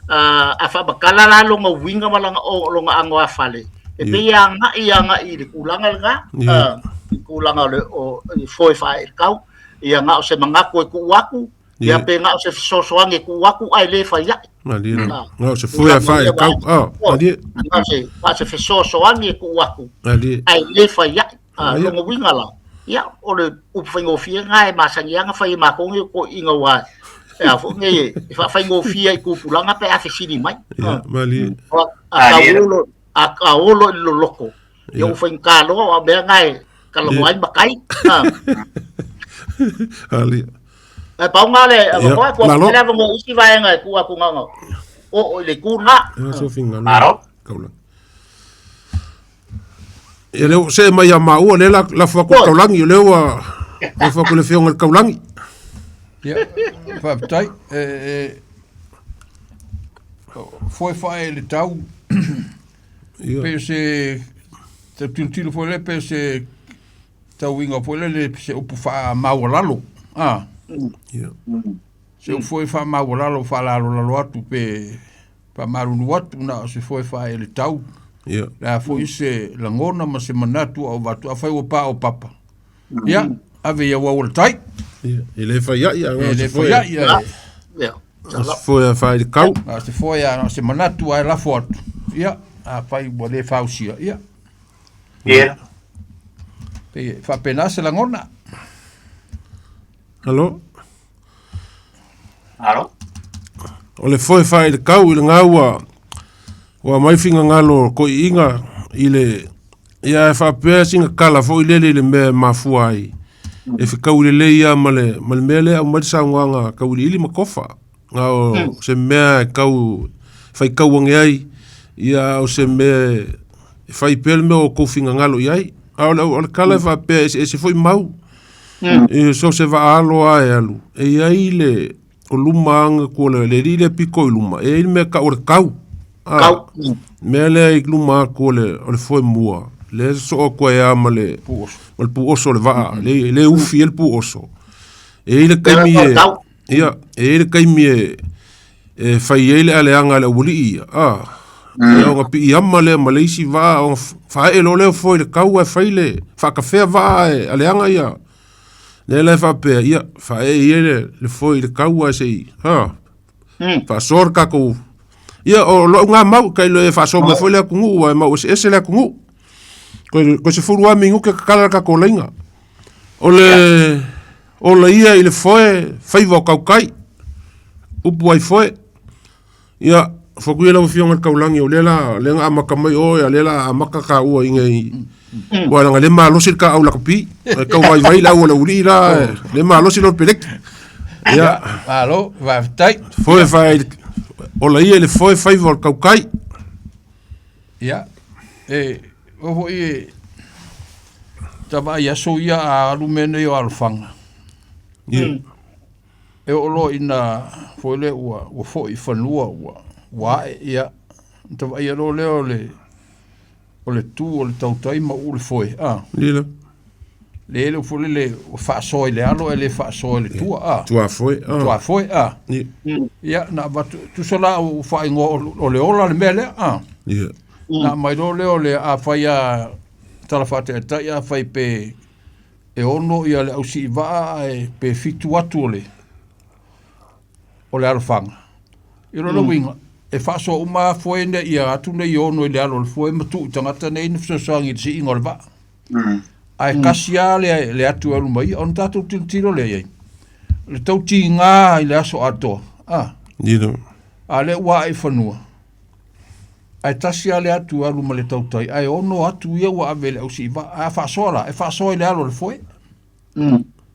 A faamatala la lona uiga ma lana lona ago afale. E pei e agai i le tulaga lena, i tulaga o le foe faae i le kau. Ia nga o se manatu e tuu atu, ia pe nga o se fesoasoani e tuu atu ae le fai ai. Malie. Nga o se foe a faae i le kau. Malie. Nga o se fesoasoani e tuu atu ae le fai ai. Lona uiga la, ia o le upu faigofie lena e masani lava ona fai e matou nei o toeaiina ua e a foi nei e faafaigofie i tupulaga pe a fesili mai. Ia, malie. A olo i le loloto, ia ua faigata loa o mea na e talanoa ai matai. Ali. Ae pau na le avanoa atu atu le avanoa i isi vaega e tuu atu na ona oo i le itu lena. Malo. Ia lea see mai ia maua lea la lafo atu i le taulagi o lea ua lafo atu i le afioga i le taulagi. Ia, faafetai. E foe faae i le tau. Pe se tau tilotilo foi lea pe se tauiga foi lele se upu faamaualalo. Se upu foi faamaualalo faalalolalo atu pe faamalulu atu na o se foe faae i le tau. Le a foi se lagona ma se manatu o avatu afai ua pa o papa. Ia, ave ia ua le tai. E le fai ai a E le fai ai. Ia. Se foe a faae i le kau. A se foe a se manatu ae lafo atu. Ia, afai ua le fausia. Ia. Ia. Pe faapena se lagona. Alo. Alo. O le foe faae i le kau i le gaua ua mai fingagalo toeaiina i le ia e faapea sina kala foi lele i le mea e mafua ai e fekaui lelei ia ma le ma le mea lea aumai le saunoaga tauiliili ma tofa na o se mea e tau faitau ane ai ia o se mea e fai pea le mea o tou fingagalo i ai a o le kala e faapea e eseese foi mau e so se vaalo a e alu e i ai le o luma aga ku o le alii lea pito i luma e i ai le mea tau o le kau. Kau. Mea lea i luma atu o le foe mua lea sosoo atu ai lava ma le puoso o le vaa le ufi ai le puoso. E i ai le taimi e ia e i ai le taimi e fai ai le aleaga a le aualii ia ia ona piiama lea ma le isi vaa ona faaee loa lea o foe i le kau ae fai le faatafea vaa e aleaga ia. Lea la e faapea ia faaee ia le foe i le kau ae se i faasoa le tatou ia o lou ga mau kai le faasoa mai foi le atunuu ae mau eseese le atunuu. Koe 10 lava minute tatala le tatou laina. O le ola ia i le foe faiva o tautai upu ai foe. Ia foku ia lau afioga i le taulagi o lea la lea na amata mai oe a lea la amata taua i nei ua leaga le malosi le ta au lakapi e tau vaivai le au a le aualii la le malosi lo le peleki. Ia Malo, faafetai. Foe fai ola ia i le foe faiva o le tautai. Ia, e o foi e tavaai aso ia a alu mea nei o alofaga. Ia. E oo loa ina foi lea ua foi i fanua ua ae ia tavaai loa lea o le tu o le tautai ma uu le foe. Lila. Le le foi lele ua faasoa i le alo e le faasoa i le tua. Tua foe. Tua foe. Ia na avatu tusa la o faaigoa o le ola le mea lea. Ia. Na mai loa lea o le afai a tala faataitai afai pe e ono ia le ausiivaa ae pe fitu atu o le o le alofaga. I lona uiga, e faasoa uma lava foe ina ia atu nei ono i le alo o le foe ma tuu i tagata nei na fesoasoani i le siiga o le vaa. Ae kasi lava le, le atu e alu mai ia, ona tatou tilotilo lea i ai. Le tautiga i le aso atoa, a, a lea ua ae i fanua, ae tasi lava le atu e alu ma le tautai, ae ono atu ia ua ave i le ausiivaa. Ae a faasoa la, e faasoa i le alo o le foe.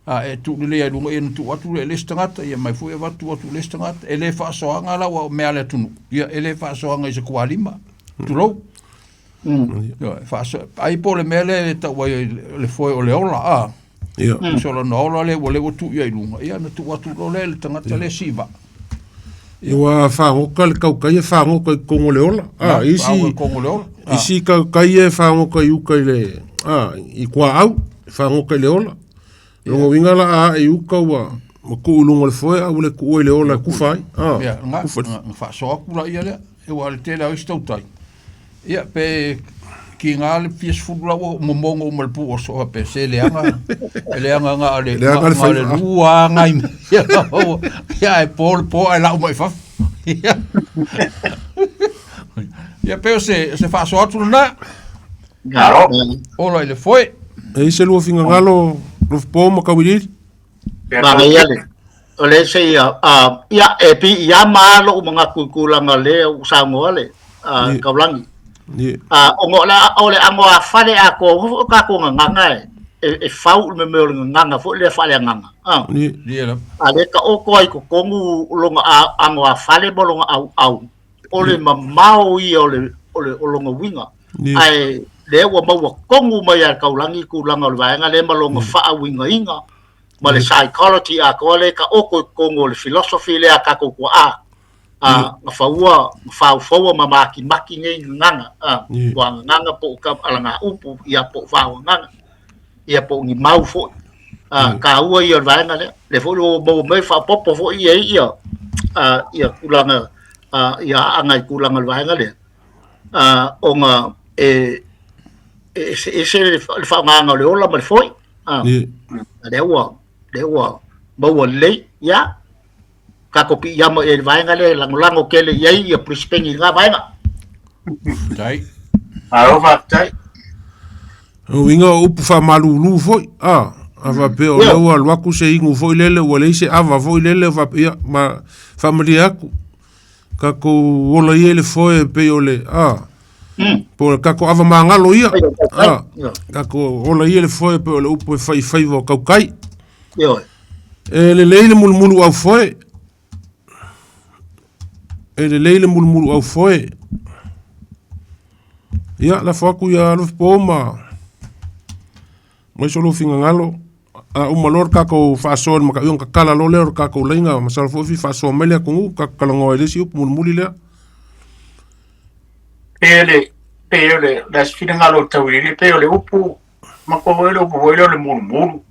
A e tuu lelei ai i luga, ia ona tuu atu lea i le isi tagata, ia mai foi avatu atu i le isi tagata. E le faasoaga la ua mea a le atunuu, ia e le faasoaga i se kualima, tulou. Ia, e faasoa, ai po o le mea lea e tau ai le foe o le ola, a. Ia. So lona ola lea ua lea ua tuu i ai i luga, ia ona tuu atu loa lea i le tagata lea e siivaa. Ia ua fagoka le tautai e fagoka i totonu o le ola. A, isi, Fagoka i totonu o le ola. A. isi tautai e fagoka i uka i le, a, i tuaau, e fagoka i le ola. Lona uiga la a ae i uka ua, ua tuu i luga o le foe a ua le tuua i le ola e kufa ai. A, Ia, na, kufa. na, na faasoa atu laia lea, e ua le tele o isi tautai. Ia, pe kiga le fia sefulu la ua momogo uma le pu oso faapea se leaga, e leaga na o le, Leaga le na o le faiva. lua lava nai mea. Ia, ae po le po ae lau mai fafo. Ia, ia pei o se, se faasoa atu lena. Malo. Ola i le foe. E i se lua finagalo, Lofipo ma Kauiliili? Manaia le o le se ia a ia e pi ia ma lo manatu i tulaga lea ua saunoa le a Taulagi. A o ngo la o le ango a fale a ko o ka ko nganga e e fau le me o le nganga fo le fale nganga. A a le ka o ko ai ko kongu longa a ango a fale mo longa au au. O le mamao ia o le o le o longa winga. Ae lea ua maua kongu mai a Taulagi tulaga o le vaega lea ma longa faauigaina ma le psychology atoa lea e taoto i totonu o le philosophy lea a tatou tuaa, a na faua, na faufaua ma matimati nei gagaga, a, ua gagaga po o ka alagaupu, ia po o vaogagaga, ia po o ni mau foi. A, taua ia o le vaega lea. Lea foi ua maua mai faaopoopo foi ia ia, a, ia tulaga, a, ia aaga i tulaga o le vaega lea, a, ona e, e eseese le faaaogaina o le ola ma le foe. Ah, lea ua, lea ua maua lelei, ia, tatou piiama i ai i le vaega lea e lagolago tele i ai ia Brisbane i lena vaega. Faafetai. Malo faafetai. O uiga o upu faamalulu foi, a, a faapea o lea ua alu atu se inu foi lele ua leai se ava foi lele faapea, ia, ma faamalie atu, tatou ola ia i le foe e pei o le, a, po o le tatou ava magalo ia, a, tatou ola ia i le foe e pei o le upu e fai i faiva o tautai. E lelei le mulumulu au foe, e lelei le mulumulu au foe. Ia, lafo atu ia Alofipo ma mai so lou finagalo. A uma loa le tatou faasoa i le mataupu, ona tatala loa lea o le tatou laina, masalo foi o fia faasoa mai le atunuu, tatou talanoa ai i le isi upu mulimuli lea. Pei o le, pei o le, le isi finagalo o Tauiliili, pei o le upu, matou foi le upu foi lea o le mulumulu.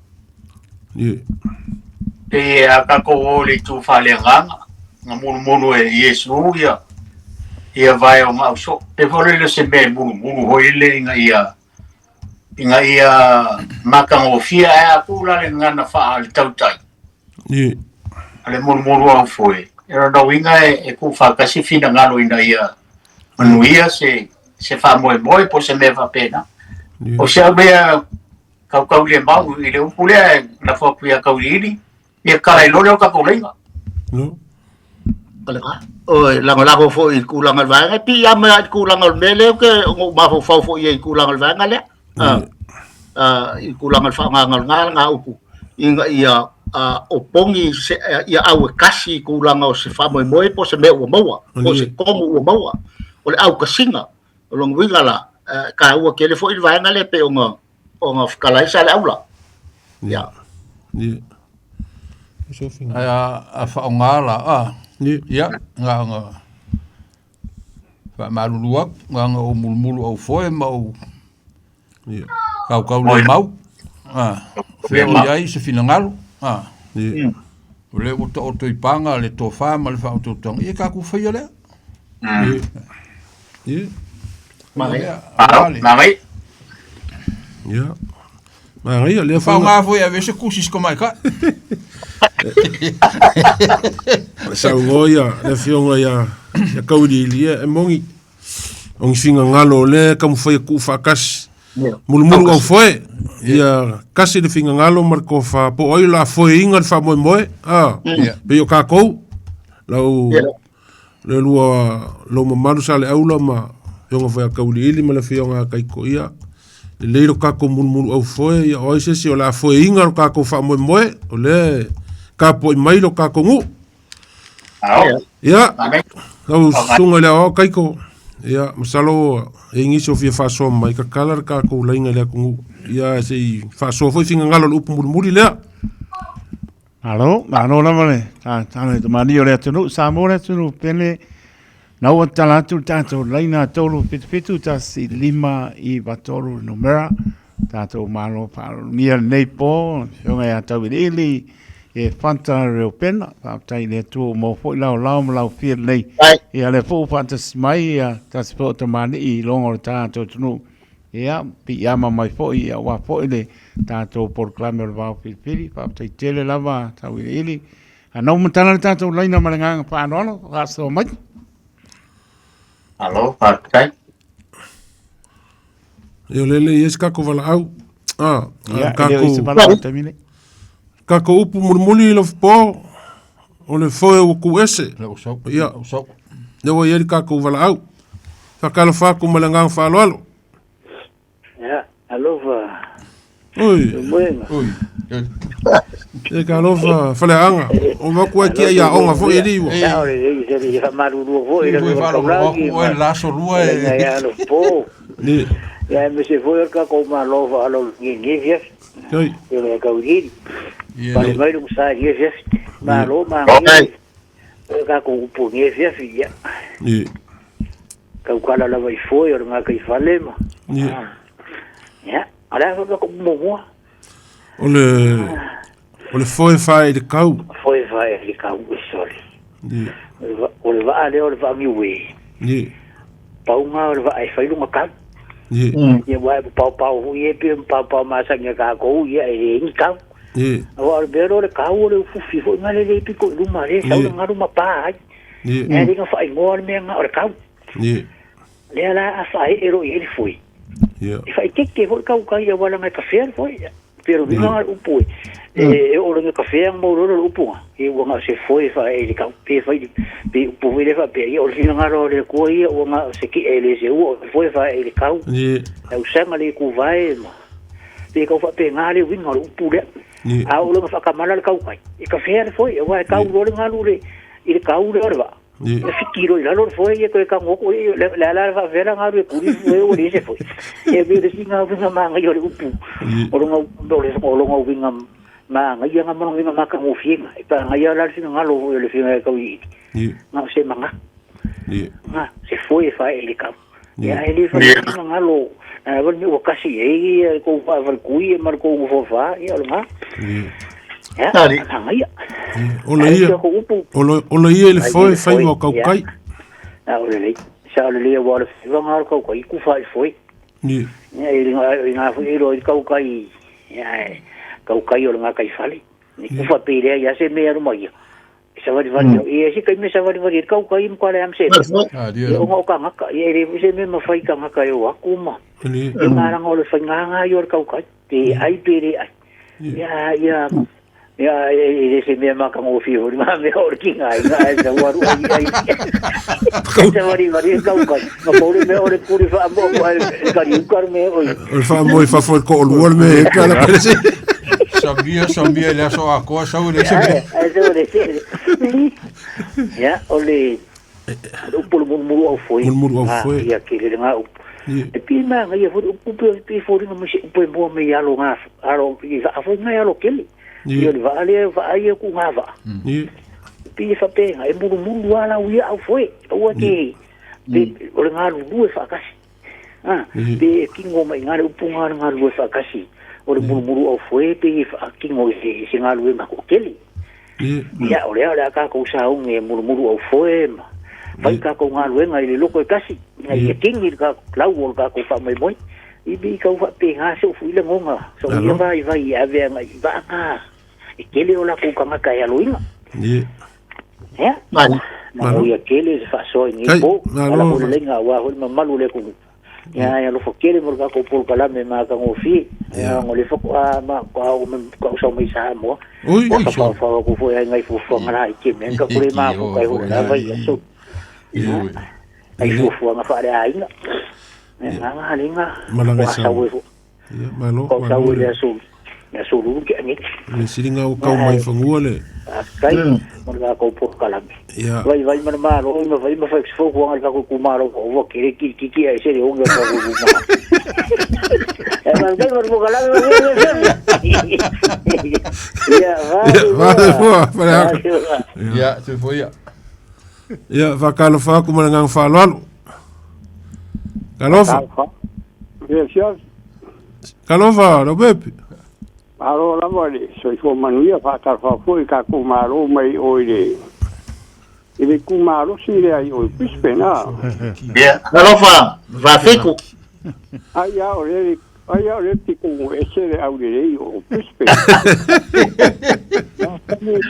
Pei a tatou o i le itu faaleagaga, na mulumulu e Iesu ia, ia vae o gausoo. Pei foi lea o se mea e mulumulu foi lele ina ia ina ia matagofie ae a tuu la le gagana faa-le-tautai a le mulumulu aufoe, e lona uiga e, e tuufaatasi finagalo ina ia manuia se, se faamoemoe po o se mea faapena. O se au mea kaukau le mau i le upu lea e lafo atu ia Kauliili, ia kala i loa lea o tatou leiga. No. Oi, lagolago foi i le tulaga o le vaega, e piiama lava i le tulaga o le mea lea ou te ona ou mafaufau foi i ai i le tulaga o le vaega lea. I le tulaga o le faaaogaina o lena lena upu ina ia opogi se, ia au e kasi i tulaga o se faamoemoe po o se mea ua maua, po o se tonu ua maua. O le aukasiga, o lona uiga la, e taua tele foi le vaega lea pei ona ona fetalai Saleaula. Ia. Ia. Ae a faaaoga la, a, ia, na ona faamalulu atu, na ona ou mulumulu au foe ma ou kaukau le mau, a, fea o i ai se finagalo, a, o lea ua taoto i paga le tofa ma le faautautaga, ia tatou faia lea. Ia. Manaia. Ia. Manaia lea Faaaoga foi e ave ai se tusi i si tamaitai. Saunoa ia le afioga ia ia Kauiliili, ia e moni o ni finagalo o lea e taumafai e tuufaatasi mulumulu au foe ia tasi le finagalo ma le tofa po o ai o le a foeina le faamoemoe a pei o tatou lau le lua lou mamalu Saleaula ma afioga foi ia Kauiliili ma le afioga ia Kaiko ia lelei lo tatou mulumulu au foe ia o ai se isi o le a foeina lo tatou faamoemoe o lea e tapuai mai lo tatou nuu. Ia, lau susuga i le aoao Kaiko, ia, masalo e i ai nisi o fia faasoa mai, tatala le tatou laina i le atunuu. Ia, se i faasoa foi finagalo o le upu mulimuli lea. Malo, malo lava le tatalo i tamalii o le atunuu, Samoa le atunuu pele. Na ua tatala atu le tatou laina 377 1 5 9 le numera. Tatou malo faalogia lenei po, afioga ia Tauiliili e Fanta Reupena. Faafetai i le Atua ua maua foi lau lao ma lau fia lelei. Ia lea foi ua faatasi mai ia tasi foi o tamalii i luga o le tatou atunuu. Ia, piiama mai foi ia aua foi le tatou polokalame o le Vao Filifili. Faafetai tele lava Tauiliili. Anau matala le tatou laina ma le agaga faaaloalo, faasoa mai. Malo, faafetai. Ia o lele i ai se tatou valaau. Ah, Ia, e le o i se valaau i le taimi nei. Tatou upu mulimuli i Lofopo, o le foe ua tu ese. Lea ua sau. Ia. Lea ua sau. Lea ua i ai le tatou valaau. Faatalofa atu ma le agaga faaaloalo. Ia, alofa. Oi. Moega. Oi. E ka alofa Faleaga. O maku ai tia ia onga foi e liwa. Ia, o le lei se le faamalulu foi i le Foi faalogo aku oe le la aso lua e. Ia, alo po. Ni. Ia, me se foi o le tatou Malo faalogo i lenei afiafi. Kai. E le Tauiliili. Ia, Pale mai le sa i lenei afiafi. Malo, manaia. O le tatou upu i lenei afiafi, ia. Ni. Taukala lava i foe o le gataifale ma. Ni. Ia, o le a foi le tatou upu muamua? O le o le foe fae i le kau. Foe fae i le kau, e sole. Ni. O le vaa lea o le vaa niue. Ni. Pauga o le vaa e fai luga kau. Ni. Ia ua e paopao foi e pe paopao masani a tatou ia e leai ni kau. Ni. Aua o le mea lea o le kau o le ufufi foi na le le pito i luma lea sau le galu ma pa ai. Ni. E le na faaigoa le mea na o le kau. Ni. Lea la a faaee loa i ai le foe. Ia. E faaeteete foi le tautai aua leaga e kafea le foe. Pe o le uiga o le upu e e oo loa ina kafea ona maua loa lea o le upu na. Ia ua na o se foe e faaee i le tau. Pe fai pe upu foi lea faapea, ia o le finagalo o le Atua ia ua na o se ki'a e le seua o le foe e faaee i le tau. Ni. Tausaga le ituvae ma pe tau faapena le uiga o le upu lea. Ni. A oo loa ina faatamala le tautai, e kafea le foe aua e tau loa le galu i le tau lea o le vaa. Ni. E fiki loa i lalo le foe ia toe tago atu ia le le a la faapefea la galu e kuli le foe ua leai se foe. E pei o le isi lena uiga manaia o le upu Ni. o lona o le o lona uiga manaia na ma lona uiga matagofie na. E pagaia la le finagalo foi o le afioga ia Tauiliili. Ni. Na o se manatu. Ni. Na, se foe e faaee i le tau. Ni. Ia ae le fai le finagalo na lava le mea ua kasi i ai ia le tou faafaletui ia ma le tou nofoafa ia o lena. Ni. Ia, Tali. manaia. Ni. Ola Ae ia. si ako upu. Ola ola ia i le Ai foe i le faiva o foe, kaukai. ia. A o lelei. Sa o lelei aua o le faiva lena o le kaukai kufa i le foe. Ni. Ia i le gā foi e iloa ai le kaukai, ia e kaukai o le gataifale. Ni kufa pe leai lava se mea e alu mai ia. E savalivali au. Ia e se taimi e savalivali ai le kaukai ma kua leai ma se mea. Ah, Ia ona o tagata, ia e leai foi se mea e mafai i tagata e o atu ma. Ni. Ia ma leaga o le faiga ia o le kaukai, pe ai pe le ai. Ia ia ia e le se mea matagofie foi lena mea o le tigaina ae sau alu ai ai. Savalivali le kaukai, ma pau le mea o le pule faamoamoa e le kaliuka le mea oi. O le faamoe i fafo i le toalua le mea e pe ala pele se. Samia, samia i le aso atoa, sau e leai se mea. Ae sau e leai se mea. Ia, o le o le upu o le mulumulu au foe. Mulumulu au foe. Ia tele lena upu. Ni. E pei e manaia foi le upu pe pei e foliga mai se upu e mua mai alo ngā alo i vaa foi ngai alo kele. Ni. Ia o le vaa lea vaa ia ku ngā vaa. Ni. Pei e faapena e mulumulu lava lau ia au foe. Aua te pe o le galulue faatasi. Ah, pe e kingo mai ngā le upu ngā le galulue faatasi. O le mulumulu au foe pe e faakingo i se, se galuega toatele. Ni. Ia, o lea o le a tatou saogi e mulumulu au foe ma fai tatou galuega i le loko e tasi, ina ia kingi le tatou lau o le tatou faamoemoe. I bi kau fa pe nga se fu ile ngonga. So ia vai vai ave nga i va nga. E kele o la ku kanga ka ya loinga. Ye. Ya. Malo. Na o ia kele se fa so ni po. Ala ko lenga wa ho ma malu le ku. Ya ya lo fo kele mo ka ko pol kala me ma ka ngofi. Ya ngo le fo a ma ka o me ka o sa mai sa mo. Oi. Ka fa fa ko fo ya ngai fo fo ngala i ke me ka kure ma ko kai ho la vai ya so. Ai fo fo nga fa le ainga. Nga nga lenga. Malanga sa. Ya malo. Ko sa le so. Ya so lu ke ngi. Le siringa o kau mai fangua le. Kai mo ka ko po kala. Ya. Vai vai ma ma ro ma vai ma fa fo ko nga ka ko ma ro o ke ki ki ki ai se le onga ka ko ma. Eh ma kai mo kala me. Ya va. Va va. Ya, se foi ya. Ya, va kalo fa ku ma ngang fa lalo. Kalofa. Yes. Kalofa, lo bepi. Alo lava le soifua manuia faatalafaafoi tatou malo mai oi le i le itumalosi lea i oi Brisbane a. Ia, alofa, vafeku. Ai a o le ai a o le piko ese le aulelei o Brisbane. Na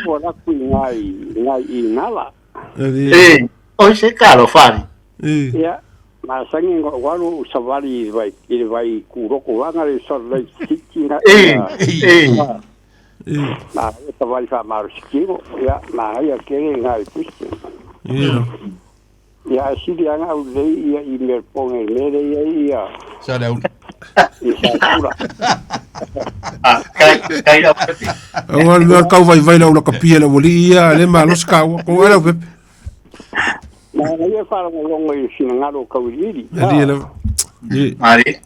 po la ku ngai ngai i ngala. E, oi se kalo fari. Ia, ma sangi ngo walu savali vai i vai kuroko wanga le Salt Lake City nga. E, e. Ma savali fa marusikiro, ia ma ia kere ngai Brisbane. Ia. Ia sili anga au lei ia i Melbourne mele ia ia. Sa le au. I sa kura. Ah, kai kai la pepe. Au al mea kau vai vai la ula kapia la wali ia le malo ska ko ala pepe. Ma ia faalogologo i finagalo o kauiliili. Ali la. Ye. Mari.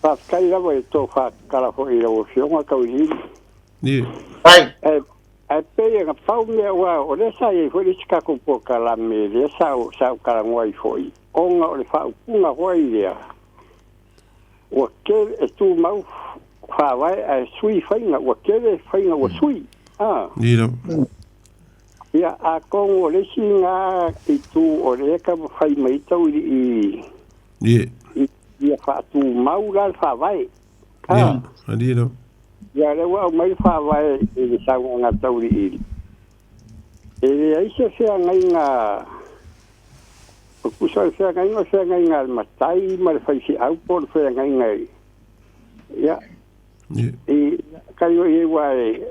Faafetai lava i tō whakakala fo'i i lau afioga kauiliili. Ye. Ai. Ae pei e gapau mea ua o lea sa iai fo'i le isi takou polokalame lea sa sa ou talanoa ai fo'i ona o le faaupuga fo'i lea ua tele e tumau faavae ae sui faiga ua tele faiga ua sui a. Ye la. Ia atonu o le isi gā itu o lea taumafai mai tau i Ye. Ia faatumau la le faavae. Ye. Ali la. Ia lea ua aumai le faavae i le saunoaga tauiliili. E leai se feagaiga o pusa o le feagaiga o le feagaiga a le matai ma le faifeau po o le feagaiga i ia i kai o i ua e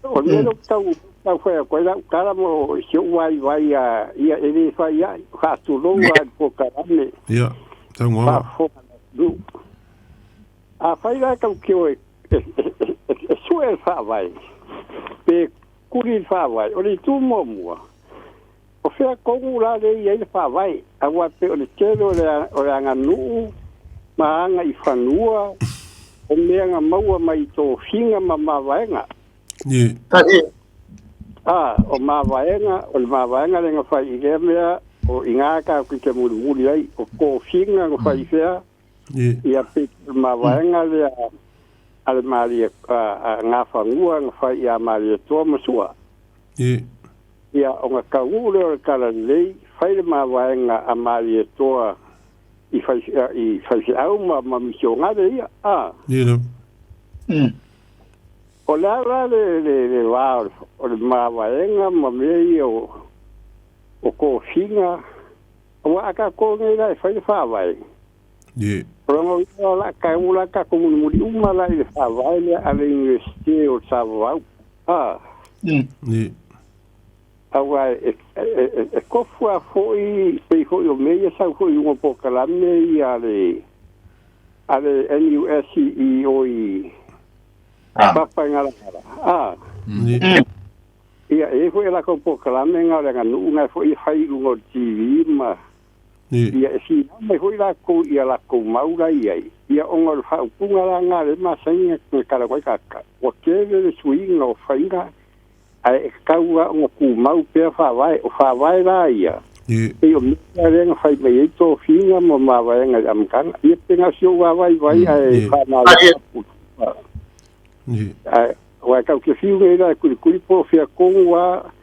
o le mea lea ou te tau tau fai atu ai lau tala mo si ou vaivai a ia e le fai ai faatulou a le polokalame. Ia, taugoaga. Faafofoga le atunuu. Afai la e tau te o e e sue le faavae pe kuli le faavae, o le itu muamua, o fea tonu la le i ai le faavae, aua pei o le tele o le o le aganuu ma aga i fanua o mea na maua mai i tofiga ma mavaega. Ye. A, o mavaega, o le mavaega lea na fai i lea mea, o i gā tatou te mulimuli ai, o tofiga na fai i fea, Ye. ia pei o le mavaega lea a le Malie a Gafanua na fai ia Malietoa ma Sua. Ye. Ia ona taunuu lea o le Talalelei, fai le mavaega a Malietoa i fai i faifeau ma ma misionare ia, a. Ye la. O le a la le le le va o le mavaega ma mea ia o o tofiga, aua a tatou nei la e fai le faavae. Ye. O lona uiga o le a tagu la tatou mulimuli uma la i le faavae lea a le Iunivesite o Samoau. A. Ye. Aua e e e tofu lava fo'i pei fo'i o mea ia sau fo'i i luga o polokalame ia a le a le NUS i o i Papaigalagala. A. Ye. Ia, e i ai foi a latou polokalame na o le aganuu na foi e fai i luga o le TV ma Ye. Ia e finau mai foi lakou i a lakou mau la i ai, ia ona o le faaupuga la na le masani na tala ai kaka, ua tele le suiga o faiga, ae e tatau lava ona tumau pea faavae. O faavae la ia, Ye. pei o mea lea na fai mai ai tofiga ma mavaega i le amataga. Ia pe na o si ou vaavaivai ae Ye. faamalo atu. Ye. Ae aua e tau te fiu nei la e kulikuli po o fea tonu lava,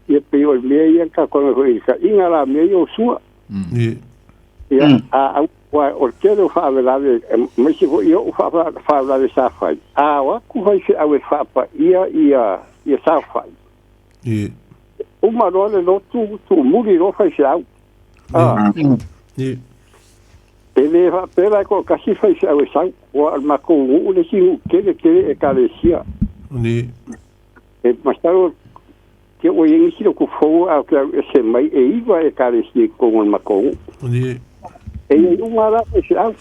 ia pei o le mea ia na tatou foi i le taʻiga la mea ia o sua. Ye. Ia, a au ua o le tele o faalavelave, aemaise foi o'u faalavelave sa fai, a o atu faifeau e faapaia ia ia saofai, uma loa le lotu, tuumuli loa faifeau. A e lē faapea la e to'atasi faifeau e sau, ua o le matou nuu le isi nuu tele tele ekalesia. E masalo te ua iai nisi lotu fou a o ke au ese mai e 9 ekalesia i totonu o le matou nuu. E iai uma la faifeau.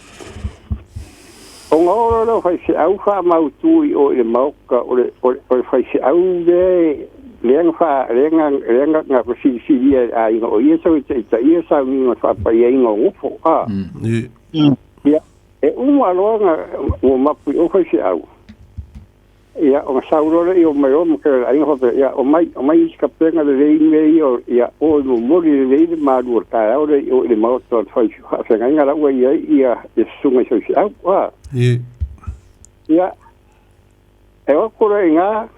Ona oo loa lea o faifeau faamautu i o i le maota o le o le faifeau lea lea na faa lea na lea na na filifilia e le aiga o ia sau e taitaia sauniga o le faapaiaina o nofo a. Ia, e uma loa na ua mapu i o faifeau. Ia, ona sau loa lea o mai o ma ke aiga faapea, ia, omai, omai isi kapega lelei mea ia, ia, o i momoli lelei le malu o le taeao lea i o i le maota o le fai faafeagaiga la ua i ai ia ia susuga i faifeau. A. Ia, e o atu loa i ina,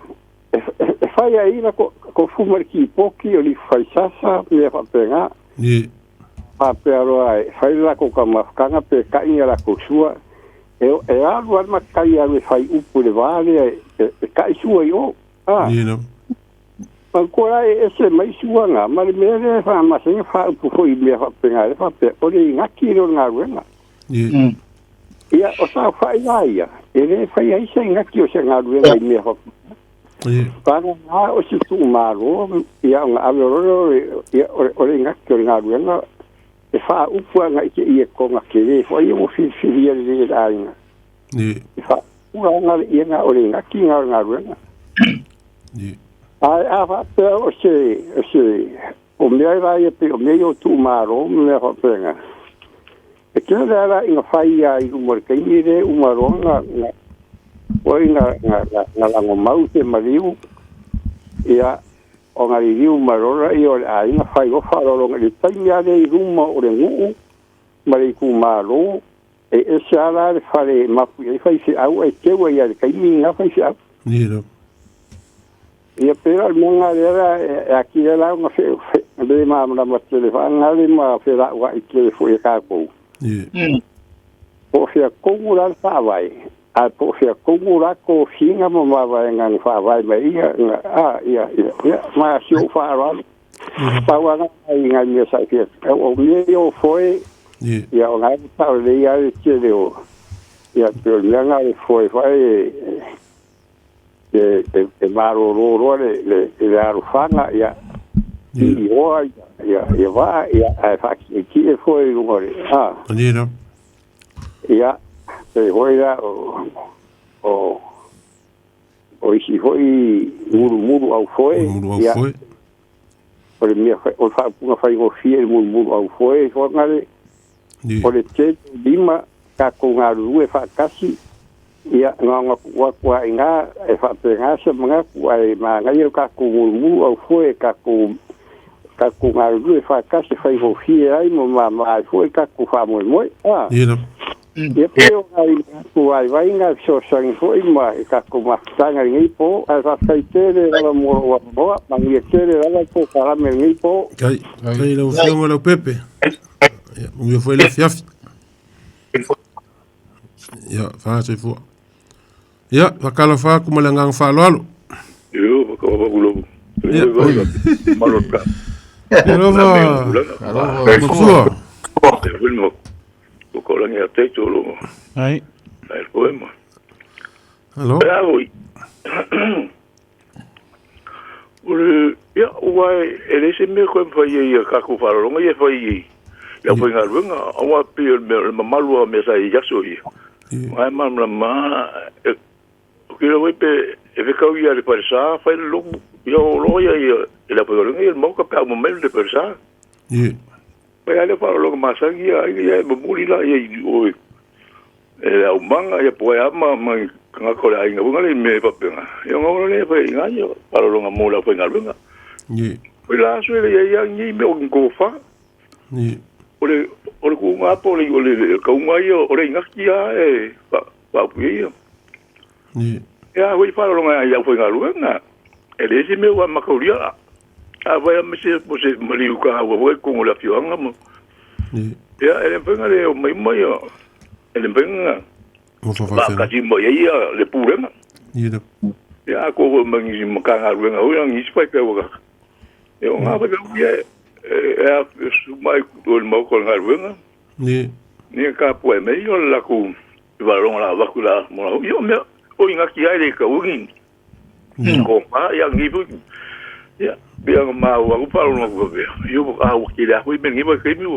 e fai ai la tofu ma le kipoti o lifu faisasa, mea faapena. Faapea loa e fai le latou taumafataga pe ta'i ni a latou sua, e e alu lava le matai alu e fai upu i le va lea e ta'i sua i o. A. Manatua la e ese mai sua na ma le mea lea e faamasani ona faaupu foi i mea faapena lea faapea o le igaki lea o le galuega. Ia, o saofai la ia, e le faia ai se igaki o se galuega i mea faapena. Vagana o si tuumalo, ia ona ave loa lea ia o le igaki o le galuega e faaupu agai te ia kona tele foi ia ua filifilia lelei e le aiga. E faaupu la ia na o le igaki na o le galuega. Ae a faapea o se o se o mea la ia pei o mea ia o tuumalo ma mea faapena, e tele lava la ina fai lava i luma o le taimi lea uma loa na foi na na lagomau se maliu, ia, ona liliu mai loa lea o le aiga fai loa faaaloaloga i le taimi lava lea i luma o le nuu ma le itumalo, e ese lava la le fale e mapu i ai faifeau ae teu ai lava i le taimi lena faifeau. Ia pei la o le mea lena lea la e atili ai la ona le malamalama tele faagale ma felauai tele foi e tatou. Po o fea tonu la le faavae, ae po o fea tonu la tofiga ma mavaega na faavae mai ai ia, a, ia, ia, ia, ma si ou faaaloalo. Pau lava lena i nai mea sa fia, o mea ia o foe, ia o lena e sao lelei lava le tele o, ia pei o le mea lena o le foe foi e malolo loa le alofaga, ia, iloa ia ia vaa, ia, ae faatietie foi i luga o le a. Ia, pei foi la o o isi foi mulumulu au foe, ia, o le mea o le faaupuga faigofie i le mulumulu au foe foagale, o le tele lima tatou galulue faatasi, ia, na ona tuu atu lava i ina e faapena se manatu, ae manaia le tatou mulumulu au foe, tatou tatou galulue faatasi e faigofie ai ma mama ai foi le tatou faamoemoe. A. Ia pei o nai manatu vaivai na e fesoasoani foi ma i tatou mafutaga i lenei po, ae faafetai tele lava mo lou avanoa, manuia tele lava le polokalame i lenei po. Kai, kai lau Afioga Leaupepe. Ia, manuia foi le afiafi. Ia, faasoifua. Ia, faatalofa atu ma le agaga faaaloalo. Io, whakawawawulo. Ia. Malo ka. Ia alofa, Matua. Te whenua, ko korangi a teito lo. Ai. Ai poema. Alo. Ea hoi. O le, ia, ua e le se mea koe mwhai e ia kākou whāralonga ia whai i ia whai ngā ruenga, aua pi o le mea, le mamalu a mea sa i aso ia. Mai ma ma ma, e, o kira wai pe, e whekau ia le whare sa, whai le loku, ia o loa ia ia, e la whai ngā ia le mauka pe au mamai le whare sa. Pai a le whāralonga masangi ia, ia e mamuli la ia i oe. E le aumaga ia po o a ma ma tagata o le aiga foi lea i mea faapena. Ia ona ola lea fai i ina ia faalologa mo le aufaigaluega. O le aso e leai ai nei mea o ni tofa. O le o le kuuga po o le o le kauga ia o le igaki lava e faaupu ai ia. Ia foi faalologa i le aufaigaluega. E leai se mea ua mataulia. Afai lava ma se po o se maliu taua foi i totonu o le afioaga ma. Ia, e le mafai le o mai mai ia. E le mafai na Mo fa fa kasi mai ia le pulega. Ia. Ia ko ko mangi makanga luenga o ia ngisi pai pe waka. Ia o ngā pai ia e a su mai o le mau ko ngā luenga. Ni. Ni ka pue me o la ku varonga la vaku la mo la yo me o inga ki ai le ka ugi. Ko pa ia ngi fu. Ia bia ma wa ku pa lo ku be. Yo a wa ki la hui me ngi ba ke mi.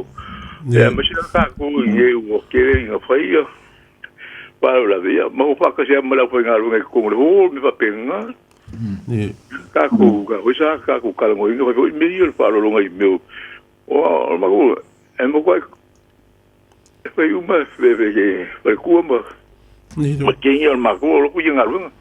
Ia me se ka ku ye o ke le nga fai ia. Pa la via ma o pa ka se ma la fu nga lu ko le o me pa penga. Ni. Ka ku ka hui sa ka ku ka ngo inga hui me yo pa lo nga me. O ma ku e mo ko e uma fe fe ke fe ku ma Ni. ma ke ia ma ku lo ku nga lu.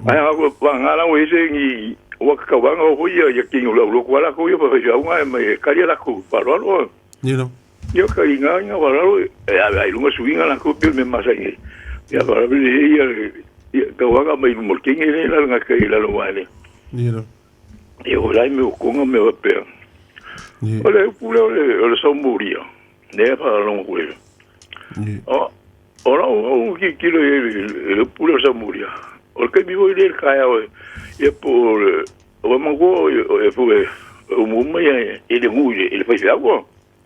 Ai a ku pa nga la we se ngi wa ka wa nga ho ia ia ki lo lo ku ala ku ia pa fe nga me ka ia la ku pa lo lo. Ni no. Ia ka inga inga wa lo e a ai lunga su inga la ku pe me ma sa ngi. Ia pa le ia ia ka wa nga mai mo ki ngi la nga ka ila lo wa le. Ni no. Ia o lai me ko nga me wa pe. Ni. O le pu le o le sa muria. Ne pa lo ku le. Ni. O o la o ki ki le le pu le sa muria. O ke mi voi le ka ia o ia po o ma ko e fu e o mu mai e le ngu e le fai fa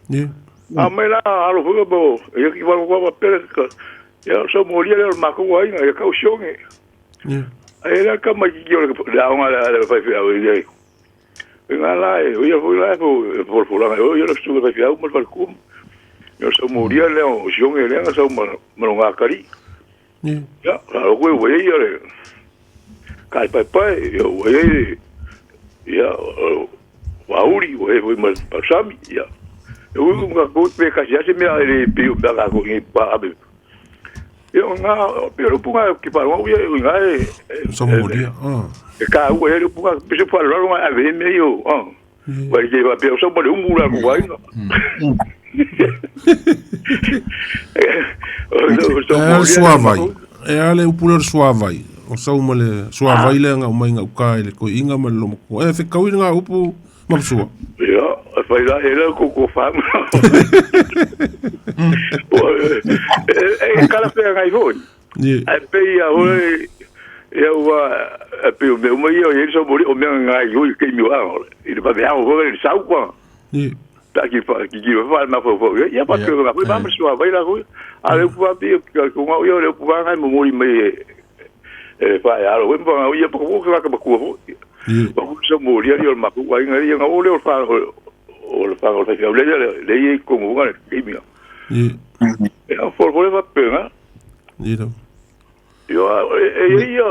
Ni. A mai la alo fu bo e ki wa ko pa pere ka ia sa muria le ma ko ai nga ka o shonge. Ni. Ai la ka mai ki o le nga la le fai fa o le. Nga la e o ia fu la fu por fu la o ia le su fai fa o ma ku. Ia sa muria le o shonge le nga sa ma ma nga kari. Ni. Ia la ko we ia le. Kai pai pai ia we ia wauri we we ma pasami ia. E u nga ko pe ka sia se me le pe u ba ko ni pa abe. Ia nga pe ro punga ki pa ro ia nga e Sa muria. Ah. e ka u e ro punga pe se pa ro nga ave me yo. Ah. Wa ke va pe so mo le umura ko wa ino. E le suavai. E ale upu le suavai. O sau ma le suavai le nga mai nga uka le ko inga ma le lomo ko. E fe kau nga upu ma sua. Ia, fai la hele ko ko fam. E kala pe ngai foi. Ni. E pe ia o ia ua e pe o me o ia ia so mori o me ngai oi ke mi wa. I le pa me au foi le sau kwa. Ni. Ta ki fa ki ki fa ma fo fo. Ia pa ke nga foi ma sua vai la foi. A le pu pa ko nga ia le pu ngai mo mori me e fa ia lo pa ia pa ko ka ka ku fo. Ni. Pa ku so mori ia ma ku ai ngai ia o le fa o le fa o le fa le le le ko mo nga ke mi. Ni. E a for for va pe nga. Ni no. Yo e ia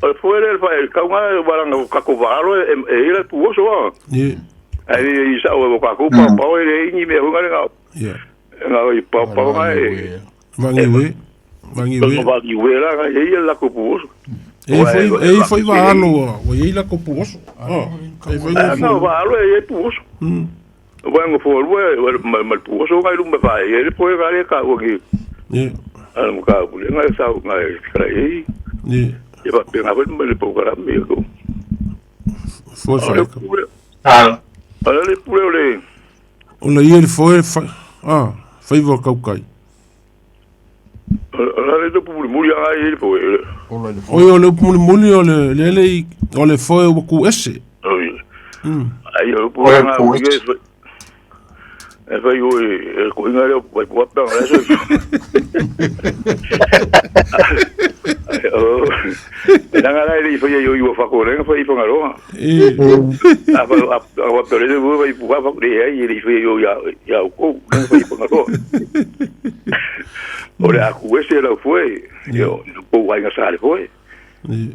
o fuere el fa el ka nga baranga ka ko valo e e ila pu so wa. Ni. Ai i sa o ka ko pa pa e ni me nga nga Ia. nga i pa pa nga e Vangi we. Vangi we. ko va ni we la e ia la ko pu so. E foi e foi va alo o ia la ko pu oso. Ah. E foi Ah no ngo. va alo e pu so. Wa ngo for we ma pu so nga lu me fa e le po ga le ka o ki. Ni. Ala mo ka pu le nga sa nga ka e Ni. e va pe nga me le po ka me ko. Foi Ala foi. pu le Alo. ala le pu le O la ia le foi fa ah, fai vo kau kai. ala le pu le muri nga e le po e. Ola le O ia le upu muli muli o le le le i o le foi o ku ese. Ai o pu O le nga pu o e E fai o e ko inga le pai pu pa nga so. O. Nanga la le fai yo yo fa ko le fai fa nga E A fa a a pe le bu fai pu fa le ai le fai yo ya ya ko le fai fa nga O le a ku ese la foi. Yo po wa nga sa le foi. ni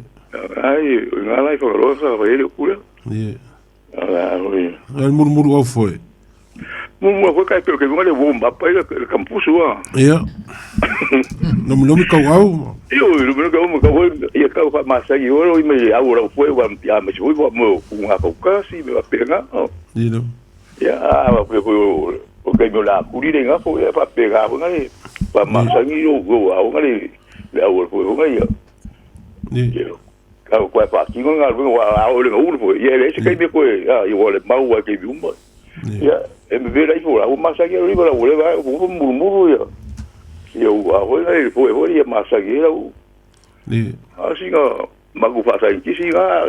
Ai nga la fa lo sa fa le ku le. ni Ala o. el murmuru au foi. Mo mo foi kai pe ke nga le bomba pa le campus wa. Ia. No me lomi kau au. Io lo meno che mo ka foi ia ka fa ma sa io me au ra foi wa ya me foi wa mo ku nga ka ka si me va pega. Ni no. Ya va pe ko o ke mo la ku ri nga fo ya fa pega nga le pa ma sa io go au nga le le au foi nga ia. Ni. Ka ko pa ki nga nga wa au le u fo ia le se kai me ko ya io le mau wa ke bi umba. Ni. Ya E me vela ifo la o masaki o riva la o leva o murmuru ia. Ia o a hoi nei fo e hoi ia masaki la o. Ni. A singa maku fa sa kisi ga.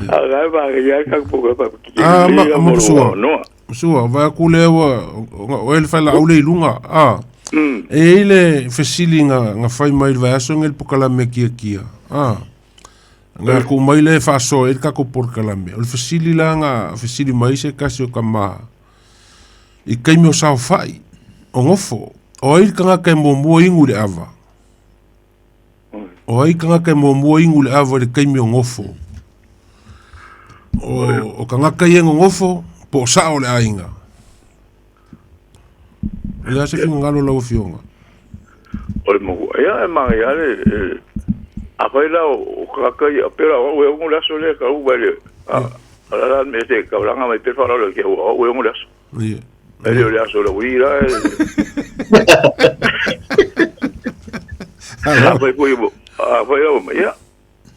A ga ba ya ka po ka pa. Ah, ma ma sua. No. Sua, vai ku le wa o el fa la aule i lunga. Ah. E ile fesili nga nga fai mai le vaiaso nge le pokalame kiakia. Ah. Nga ku mai le faasoa i le takou polokalame. O le fesili la nga fesili mai se tasi o tama i taimi o saofai, o gofo. O ai le tagata e muamua inu i le ava? O ai le tagata e muamua inu i le ava i le taimi o gofo? O, o tagata ia e nonofo, po o sao o le aiga? O le a se finagalo o lau Afioga? O le maua, ia e manaia le, afai la o tagata ia, pei la o au e ono le aso lea ka uva i le, a, a la la mea se taulaga mai pea le faaaloalo i ke au e ono le aso. Ia. E le o le aso o le ui la e. Afai foi, afai la, ia,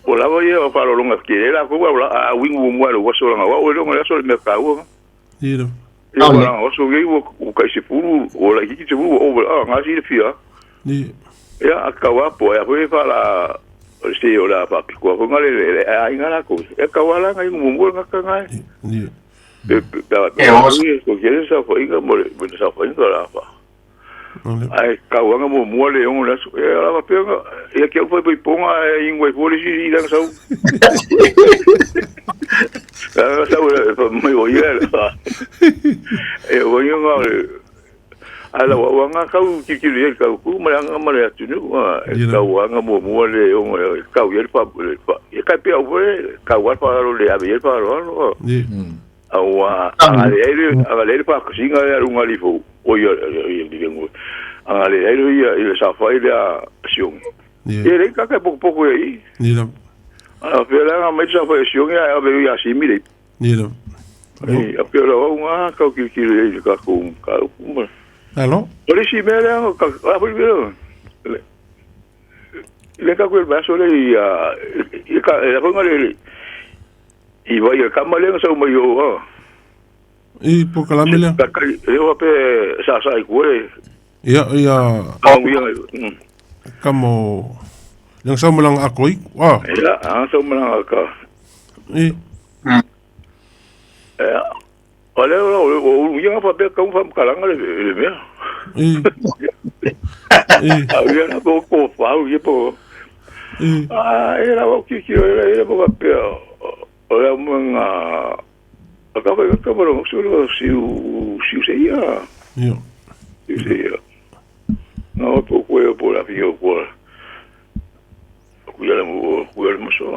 o lava ia o faalologa tele lakou a a uigu muamua i lou aso laga o au e le ono le aso le mea taua. Ia. Ia ua laga o aso nei ua tai 10 ua laitiiti 10 ua over a gasi le fia. Ia. Ia a tau lava po ai foi faala o le se o le a faapitoa foi le le aiga lakou. Ia tau lava la igu muamua le tagata lena. Ia. Pe pe E oso. ko kele saofaiga mo le mo le saofaiga la fa. Ae tauaga muamua le ono le aso. Ia lava pea ia ke au faipaipoga ae igu ai fua le isi i lana sau. Lana sau e fa mai o ia. E o ia ngā le ae lau auaga kau tilotilo i ai i le tautu ma le aga ma le atunuu e tauaga muamua le ono e tau i ai le fa ia tai pei au foi e tau lava le faaaloalo le ave i ai le faaaloalo. Aua a leai le a leai le faatasiga lea a luga alii fou o ia ia a leai le ia i le saofai lea a Siogi. Ia e leai tagata e potopoto ia i. Ia. A faapea la na aumai le saofai a Siogi ae ave ia Simi le ipu. Ia. A pei o lau au na tau tilotilo i ai i le tatou mataupu ma. Alo. O le isi mea lea a foi le mea le tatou i le vaiaso lea i i ka e foi le i vai a tama lea na sau mai o a. I polokalame lea. Ka e o pe sa sa i kue. Ia ia. Au ia. Kamo lea na sau mai lana ato iku. Ah. Ia, a sau mai lana ka. I. Ia. O lea o o ia fa pe kau fa kalanga le le mea. I. I. Au ia na ko ko fa au ia po. I. A e la o ki ki e le po pe o le mga a ka fa ka fa lo su lo siu siu se ia. Ia. Siu se ia. No po ko e po la fi o ko. Ku ia le mo ku ia le mo so.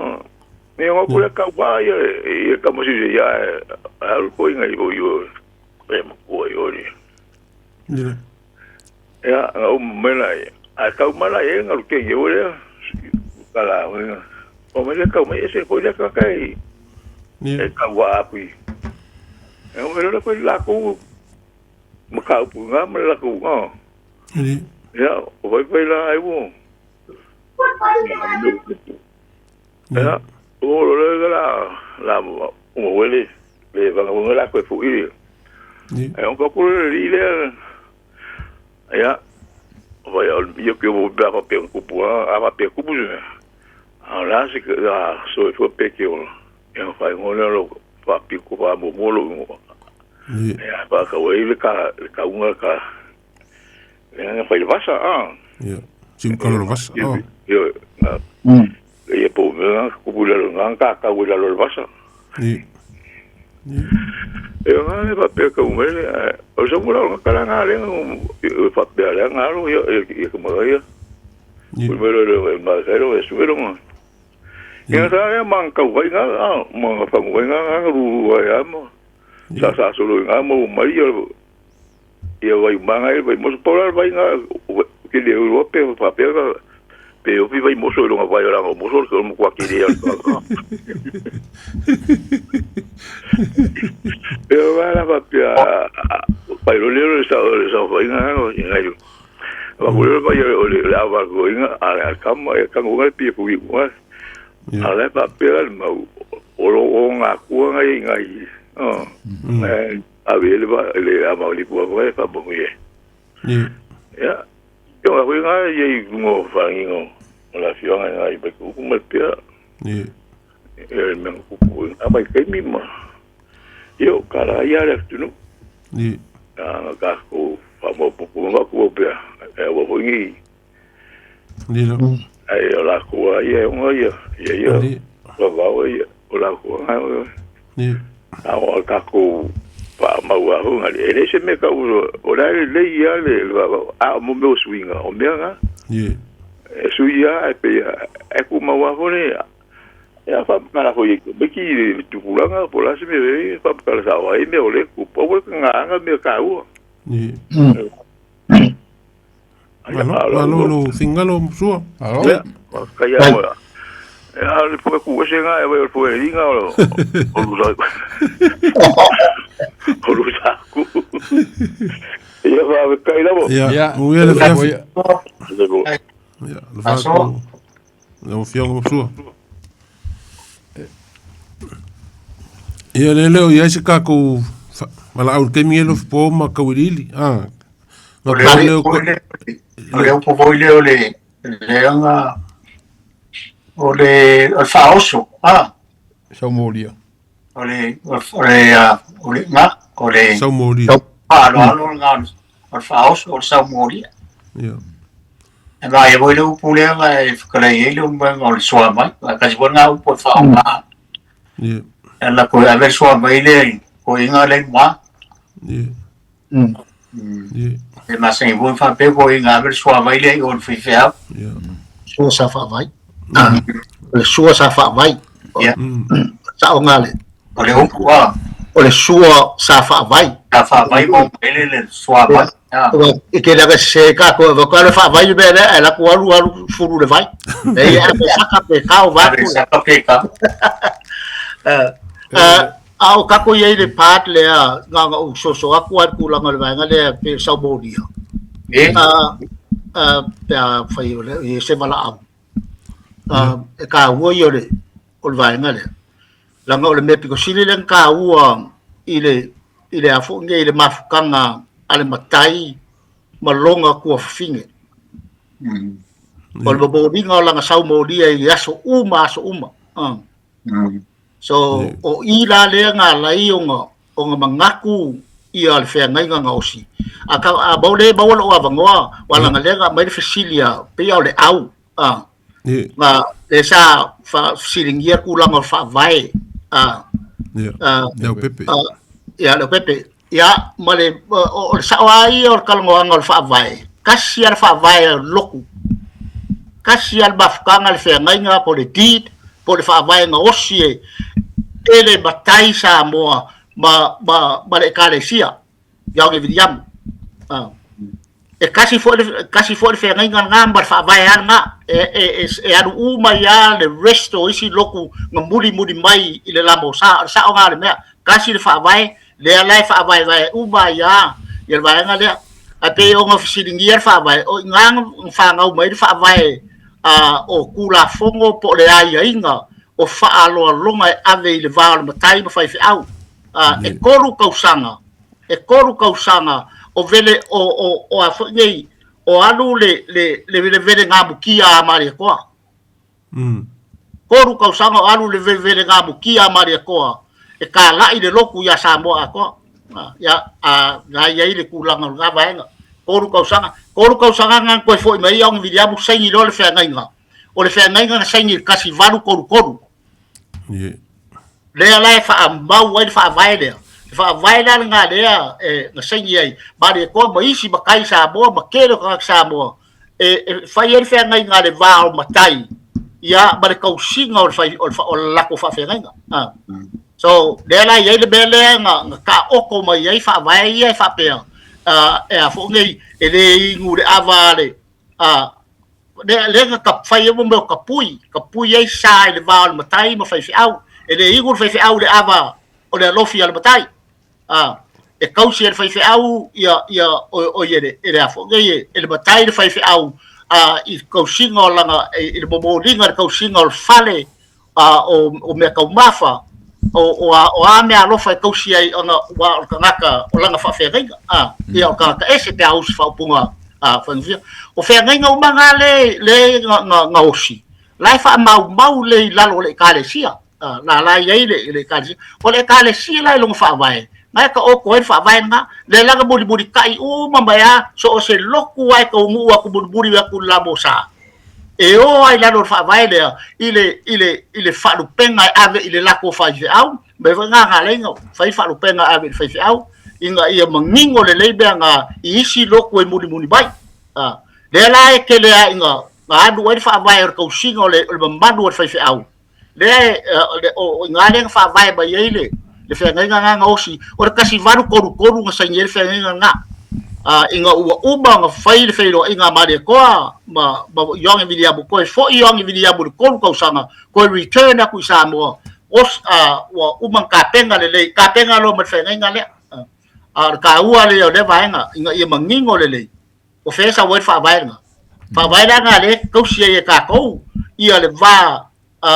Me o ku le ka wa ia e ka mo siu se ia a ko inga i o e mo ko i o ni. Ia. Ia nga o mela a kau mala e nga ke ye o le kala o o me le kau me ese ko le ka kai Ia. e ka wa pui. E o me le ko la ko ma ka pu nga ma la ko nga. Ia. Ia o vai vai la ai wo. Ia o lo le la la o wele le va nga la ko fu i. Ia. E o ko le li le. Ia vai al ia que o ba pa pe ku pu a pa pe ku pu. A la se que la so fo pe ke o. E o fai ngone lo pa pi ku pa mo mo lo. Ia. Ia pa ka wei le ka le ka unga ka. Le nga fai le vasa a. Ia. Siu ka lo vasa. Ah. Ia ia po me nga ku pu le nga ka ka wei la lo le vasa. Ia. E nga le pa pe ka umele o so mo la nga kala nga le nga pa pe le nga lo ia ia ka mo ia. Ia. Ui me le le ma ka lo e su lo nga. Ia sa e man ka wai nga a ma fa wai nga nga ru ai a mo. Sa sa so lo nga mo mai ia ia vai manga e vai mo so pola vai nga ke le ro pe pa pe ka pe o fi vai mo so lo nga vai la mo so ko mo kwa ke le Pe o va la pa pe a pa lo le lo sa lo sa vai nga nga nga yo. Va ko le va yo le la va ko nga a a kam e ka nga pi pu nga. A le faapea le mau o lo o ngā kua ngai ngai. Ave le va le ama le pua vai fa mo ye. Ya. Yo a hui ngai ye ngo fa ngi ngo. O la fio ngai ngai ba ku ma pia. E me ku ku a mai kai mi ma. Yo kara ia le tunu. A ka ku fa mo pu ku ma ku pia. E wa hui ngi. Ni lo. Ai o la kua ia o ia. Ia ia. La va ia o la kua ngai. Ni. A o ka ku pa mau a hunga e le se me ka u o la le ia le a mo me suinga o me nga. Ni. E suia e pe e ku mau a hore e a fa kala ho ye be ki le tupulanga po la se me ve fa kala sa wa e me o le ku po wo nga nga me ka u. Ni. Malo, malo lo fingalo sua. Alo. Ka ia mo. E a le po ku se nga e o po e ringa o o lu sa. O lu sa ku. Ia va kai la mo. Ya, muy bien, le fiafi. Ya, le fa ku. Le fiongo sua. Ia le leo ia se ka ku mala au te mi lo po ma ka wirili. Ah. O le o le upu foi lea o le leaga o le faaoso a Saumolia. o le o le o le nga o le Saumolia. Aloalo nga o le faaoso o le saumolia. Ya. E mai e foi le upu lea nga e whakalei ai le umaga o le soa mai. A kasi foi ngā upu e whaonga. Ya. E la koe ave soa mai le ko inga le ma. Ya. Ya. E masangi foi whapea ko inga ave soa mai le o le whiwhea. Ya. Sua sa whaavai. O le sua sa whaavai. Ya. Sa o ngā le. O le upu a. O le sua sa whaavai. Sa whaavai mo mele le soa mai. E ke laka se ka ko va ka le fa vai be le la ko alu alu furu le vai. E a pe saka pe ka o va ku. Saka pe ka. A o ka ko ye le pat le a nga nga u so so aku al ku la nga le nga le pe sa bo dia. E a pe a fa yo le e se vala au. A e ka wo yo le o le vai nga le. La nga o le me piko sile le ka ua i le afo nge i le mafukanga ale matai malonga kua finge. O le maboringa o langa saumolia i aso uma aso uma. So o i la lea ngā lai o ngā mangaku i a le wheangainga ngā osi. A ka a maule mawala o avangoa walanga lea ngā mai le fesilia pia o le au. Ngā le sa whasilingia kulanga o whaavae. Leo Pepe. Ia leo Pepe. Ia, ma le, o le sao ai o le kalangoanga o le whaavae. Kasi a le whaavae o loku. Kasi a le mafukanga le wheangainga po le deed, po le whaavae ngā osi e. E le matai sa moa ma le ekalesia. Ia o nge viliamu. E kasi fo le wheangainga ngā ma le whaavae ana ngā. E anu uma ia le resto isi loku ngā muri muri mai i le lamo sa. O le sao ngā le mea. Kasi le whaavae. Lea lai whaavae vae uma ia ia le vaenga lea. A pe o ngā whasilingia le whaavae, o ngā whangau mai le whaavae o kula fongo po le ai ainga o whaaloa longa e ave i le vā o le matai ma whai whiau. E koru kausanga, o vele o a whai nei, o alu le vele vele ngā mukia a Maria Koa. Koru kausanga o alu le vele vele ngā mukia a Maria Koa. E ka lai le loku ia Samoa akoa. Ia a ngai ai le kulanga o ngā vaenga. Koru kausanga ngā koe foi mai au ngviliamu saini lo le wheangainga. O le wheangainga nga saini kasi valu koru koru. Lea lae wha mau ai le whaavae lea. Le whaavae lea ngā lea e ngā saini ai. Mari e koa ma isi ma kai Samoa, ma kere o kangaka Samoa. E whai ai le wheangainga le vā o matai. Ia ma le kausinga o le lako whaawheangainga. So, lea la iai le mea lea nga ka oko mai ai whaavae ia e whapea. E a fo ngei e le ingu le awa le. Lea nga ka whai e mo ka pui ai sa i le vā o le matai ma whai whiau. E le ingu le whai whiau le awa o le alofi a le matai. E kausi e le whai whiau ia o ia e le a fo ngei e le matai le whai whiau i kausinga o langa, i le momolinga le kausinga o le whale o, o mea taumafa, o, o, a, o a mea alofa e tausi ai ona ua o le tagata o lana faafeagaiga, a, ia o le tagata ese pe a usi faaupuga a faigofie. O feagaiga uma na le, le na, na, na osi, la e faamaumau le i lalo o le ekalesia, a, la la i ai le, le ekalesia. O le ekalesia la i lona faavae, na e taoto ai le faavae lena, lea la na mulimulitai uma mai a, so o se lotu lava e taunuu atu mulimuli atu i le la Mosa, e o ai lalo o le faavae lea i le, i le, i le faalupega e ave i le latou faifeau, mea foi na na ala ai ona fai faalupega e ave i le faifeau, ina ia manino lelei mea na i isi lotu e mulimuli mai. A, lea la e tele lava ina na alu ai le faavae o le tausiga o le, o le mamalu o le faifeau, lea e, o, o i ina lea na faavae mai ai le, le feagaiga lena na osi, o le 1833 na saini ai le feagaiga lena. Ina ua uma ona fai le feiloaiga a Malietoa ma, ma Ioane Viliamu, toe foi Ioane Viliamu i le 3 tausaga, toe return atu i Samoa, os, ua uma ona tapena lelei, tapena loa ma le feagaiga lea. A o le taua lea o lea vaega, ina ia manino lelei, o fea e sau ai le faavae lena. Faavae la lena lea e tausi ai e tatou ia le va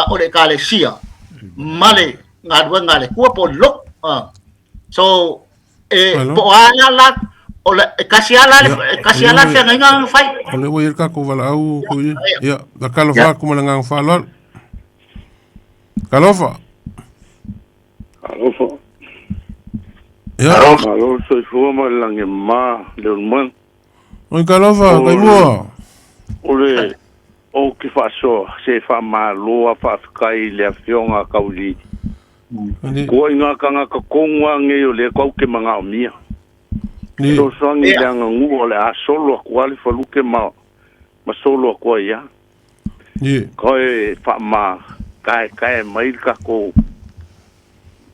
o le ekalesia ma le galuega a le Atua po o le lotu. So, e, po o a la la, o le, e kasi a la, e kasi a la le feagaiga na fai. O le ua i ai le tatou valaau, ko ia. Ia, da talofa atu ma le agaga faaaloalo. Talofa. Alofa. Ia. Malo le soifua ma le lagi e mama le ulumoega. Oi talofa, Kaimua. O le ou te faasoa se faamalo a faafetai i le afioga a Kaulili. Kua i ngā tangata tonu a nei o lea kau te manaomia. Fesoasoani i le aganuu o le a solo atu a le faluke ma ma solo atu ai a. Koe faama kaekae mai le tatou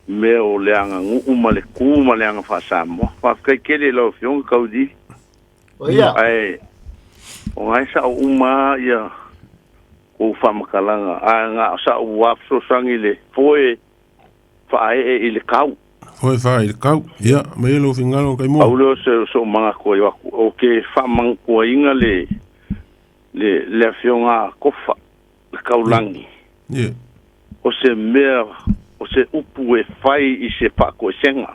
mea o le aganuu ma le ku ma le aga faa-Samoa. Faafetai tele i lau Afioga Kaulili. Ae o na e sao uma lava ia kou faamatalaga, ae na o sa'u lava fesoasoani i le foe faaee i le kau. Foe faaee i le kau. Ia, maia lou finagalo Kaimua. Pau lea o se o so'u manatu ai o aku, ou te faamanatuaina le le le Afioga a Kofa, le Kaulagi. O se mea, o se upu e fai i se faatoesega.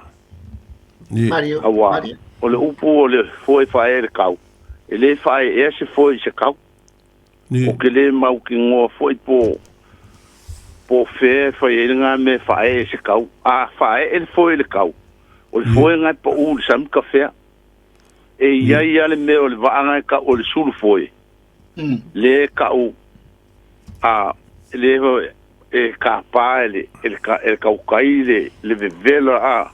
Aua, o le upu o le foe faaee i le kau, e le faaeea se foe i se kau. Ou te le mautinoa foi po po o fea e fai ai lena mea e faaee i se kau. A faaee le foe i le kau, o le foe lena e pau i le sami kafea. E i ai lava le mea o le vaa lena e tau o le sulu foe, lea e tau a lea e tapa e le e le e le tautai le le vevela a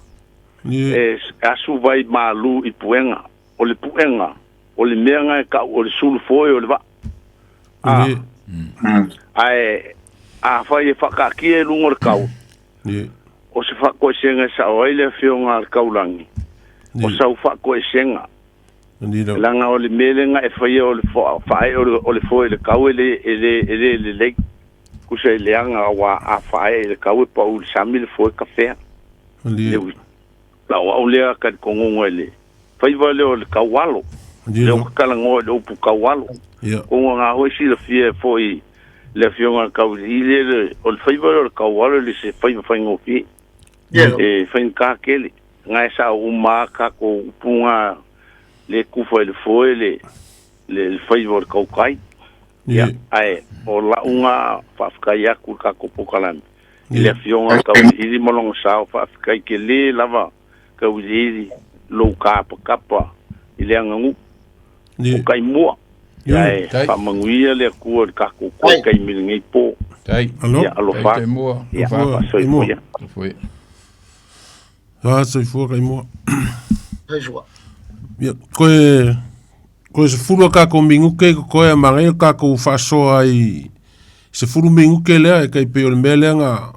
e asu vai malu i puega. O le puega, o le mea lena e tau o le sulu foe o le vaa. A, ae afai e faakaatia i luga o le kau, o se faatoesega e sao ai le Afioga a le Taulagi, o sau faatoesega. Leaga o le mea lena e faia o le faaee o le foe i le kau e le, e le, e le lelei. Tusa e leaga aua a faaee i le kau e pau i le sami le foe kafea. Le lau au lea talitonuga i le faiva lea o le taualo. Lea ou te talanoa i le upu taualo. Ona na foi silafia foi le Afioga i le Tauiliili le, o le faiva lea o le taualo e le se faiva faigofie. E faigata tele. Na e sao uma lava tatou upu na le tufa i le foe le, le, le faiva o le tautai. Ia, ae o lau na faafetai atu i le tatou polokalame i le Afioga i le Tauiliili ma lona sao, faafetai tele lava Tauiliili lou tapatapa i le aganuu o Taimua. Ae faamanuia le Atua i le tatou toe taimi i lenei po. Ia, alofa atu. Ia, faasoifua ia. Soifua Taimua. Soifua. Ia, koe koe 10 a kākou minute i koe a manaia kākou faasoa ai 10 minute lea e tai pei o le mea lea na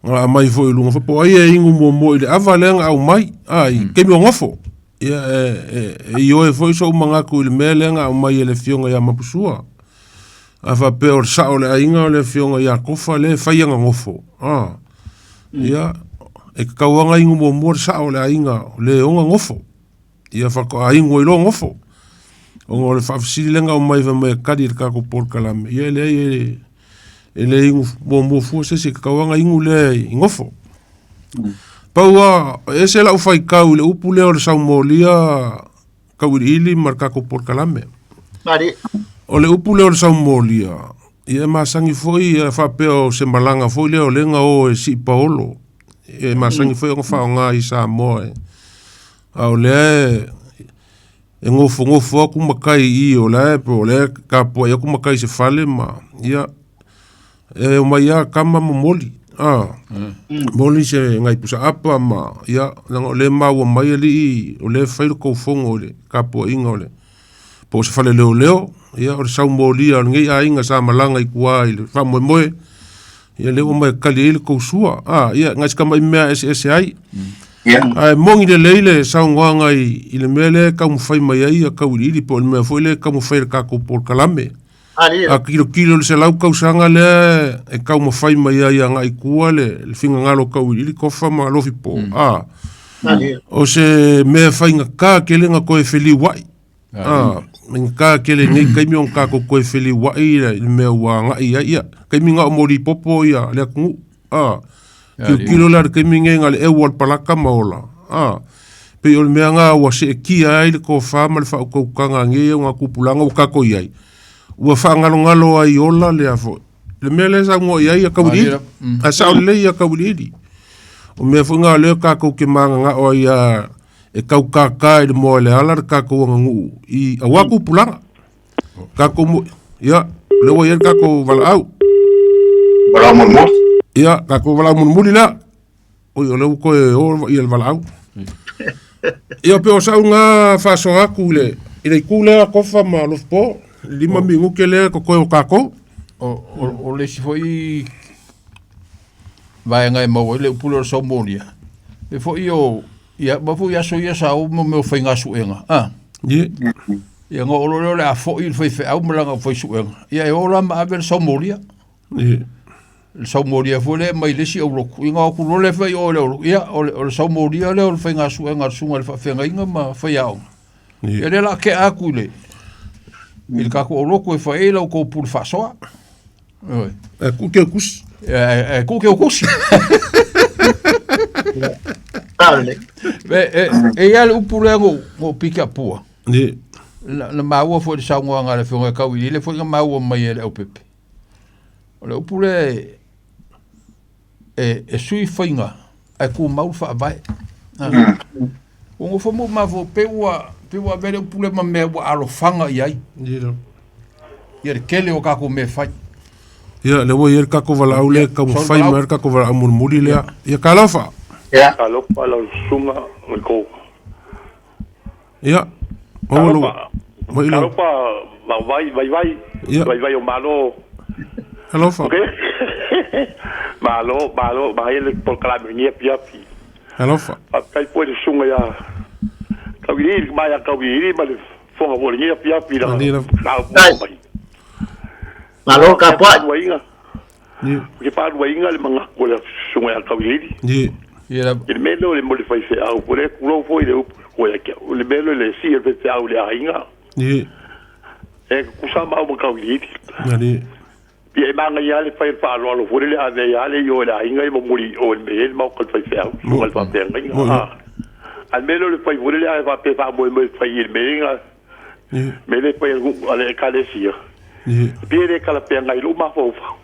na aumai foi i luga foi po o ai e inu muamua i le ava lea na aumai a i taimi o gofo. Ia e ioe foi so'u manatu i le mea lea na aumai e le Afioga ia Mapusua. A faapea o le sa'o o le aiga o le Afioga ia Kofa lea e fai ana gofo a ia e tatau lava ona inu muamua le sa'o o le aiga o le e ona gofo. Ia faatoa inu ai loa gofo. Ona o le faafesili lea na aumai fai mai e tali i le tatou polokalame, ia e leai e. E le igu muamua fua se isi e tatau lava ona igu lea i gofo. Pau lava, e ese lau faitau i le upu lea o le saumolia tauiliili ma le tatou polokalame. O le upu lea o le saumolia, ia e masani foi ia faapea o se malaga foi lea o lea na o e sii paolo. E masani foi ona faaaoga i Samoa e. A o lea e nofonofo atu matai i i o la e po o lea e tapuai atu matai i se fale ma ia e omai lava tama momoli momoli se nai pusaapa ma ia leaga o lea e maua mai alii o lea e fai le tou fono i le tapuaiga o le po o se fale leoleo ia o le saumolia o lenei aiga sa malaga i tua i le faamoemoe ia lea ua omai e tali ai le tou sua ia nai si tamai mea eseese ai. Ae moni lelei le saunoaga i le mea lea e taumafai mai ai ia Tauiliili po o le mea foi lea e taumafai e le tatou polokalame. A tilotilo i le 100 tausaga lea e taumafai mai ai agai i tua le finagalo o Tauiliili, Tofa ma Alofipo, a, o se mea faigata tele ona toe feliuai. Faigata tele i lenei taimi ona tatou toe feliuai i le mea ua agai i ai. Ia, taimi na o molipopo le atunuu. Tilotilo la i le taimi lenei na o le eu lava o le palaka ma ola. Pei o le mea lena ua seetia ai le tofa ma le faautautaga a nei augatupulaga ua tatou i ai, ua faagalogalo ai i ola le foi. Le mea lea e saunoa i ai ia Tauiliili, ae sao lelei ia Tauiliili. O mea foi na o lea tatou te mananao ai ia e tau kākā i le moa i le ala le tatou aganuu i aua tupulaga. Tatou mo, ia, lea ua i ai le tatou valaau. Valaau mulimuli. Ia, tatou valaau mulimuli lea. Oi, o lea ua toe o ia le valaau. Ia, pe o sau ngā faasoa atu i le, i le itu lea Tofa ma Alofipo, 5 minute lea totoe o tatou. O le isi foi vaega e maua ai le upu lea o le saumolia, e foi o, ia, ma foi aso ia sa o mo mea o faigasuega, a. Ie. Ia, ona oo loa lea o le a foi le faifeau ma lana aufai-suega, ia e o la ma ave le saumolia. Ie. Le saumolia foi lea e aumai le isi aulotu, ia ona o atu loa lea fai i o i le aulotu, ia, o le saumolia lea o le faigasuega a le susuga i le faafeagaiga ma faiaoga. Ie. Ia lea o le a tea atu i le tatou aulotu e fai ai la outou pule faasoa. Oi. E ku ke kusi. E ku ke kusi. Tale. E ia le upu lea go pika pua. Ni. Na maua foi le saunoaga a le Afioga i Kauili, le foi na maua mai e le aupepe. O le upu lea e sui faiga ae tumau le faavae. Ua nofo mo mafua pe ua avea le upu lea ma mea ua alofaga i ai. Ia le tele o tatou mea e fai. Ia, lea ua i ai le tatou valaau lea e taumafai mai le tatou valaau mulimuli lea. Ia, talofa. Ia. Talofa lau susuga ma le kou. Ia. Maua lou. Mai lau. Talofa, vai, vai, vai. Ia. Vai, vai o Malo. Talofa. Ok. Malo, malo, mai le polokalame i lenei afiafi. Talofa. Faafetai foi i le susuga ia Tauiliili, mai ia Tauiliili ma le fofoga foi o lenei afiafi i lana saunoaga mai. Malo tapuai. Ou te faaluaina le manatu o le susuga ia Tauiliili. I le mea lea o le mo le faifeau, po o le tulou foi i le upu ko ia te au, o le mea lea o le sii o le faifeau i le aiga, e tutusa maua ma Tauiliili. Ia e manaia lava le fai o le faaaloalo foi lele ave ai lava le ioe i le aiga ia momoli i o i le mea e i ai le maota o le faifeau, susuga i le faafeagaiga. A o le mea lea o le fai foi lele a faapea e faamoemoe e fai i le mea lea, mea lea e fai a le Ekalesia, e pei e le talafeagai i lou mafaufau.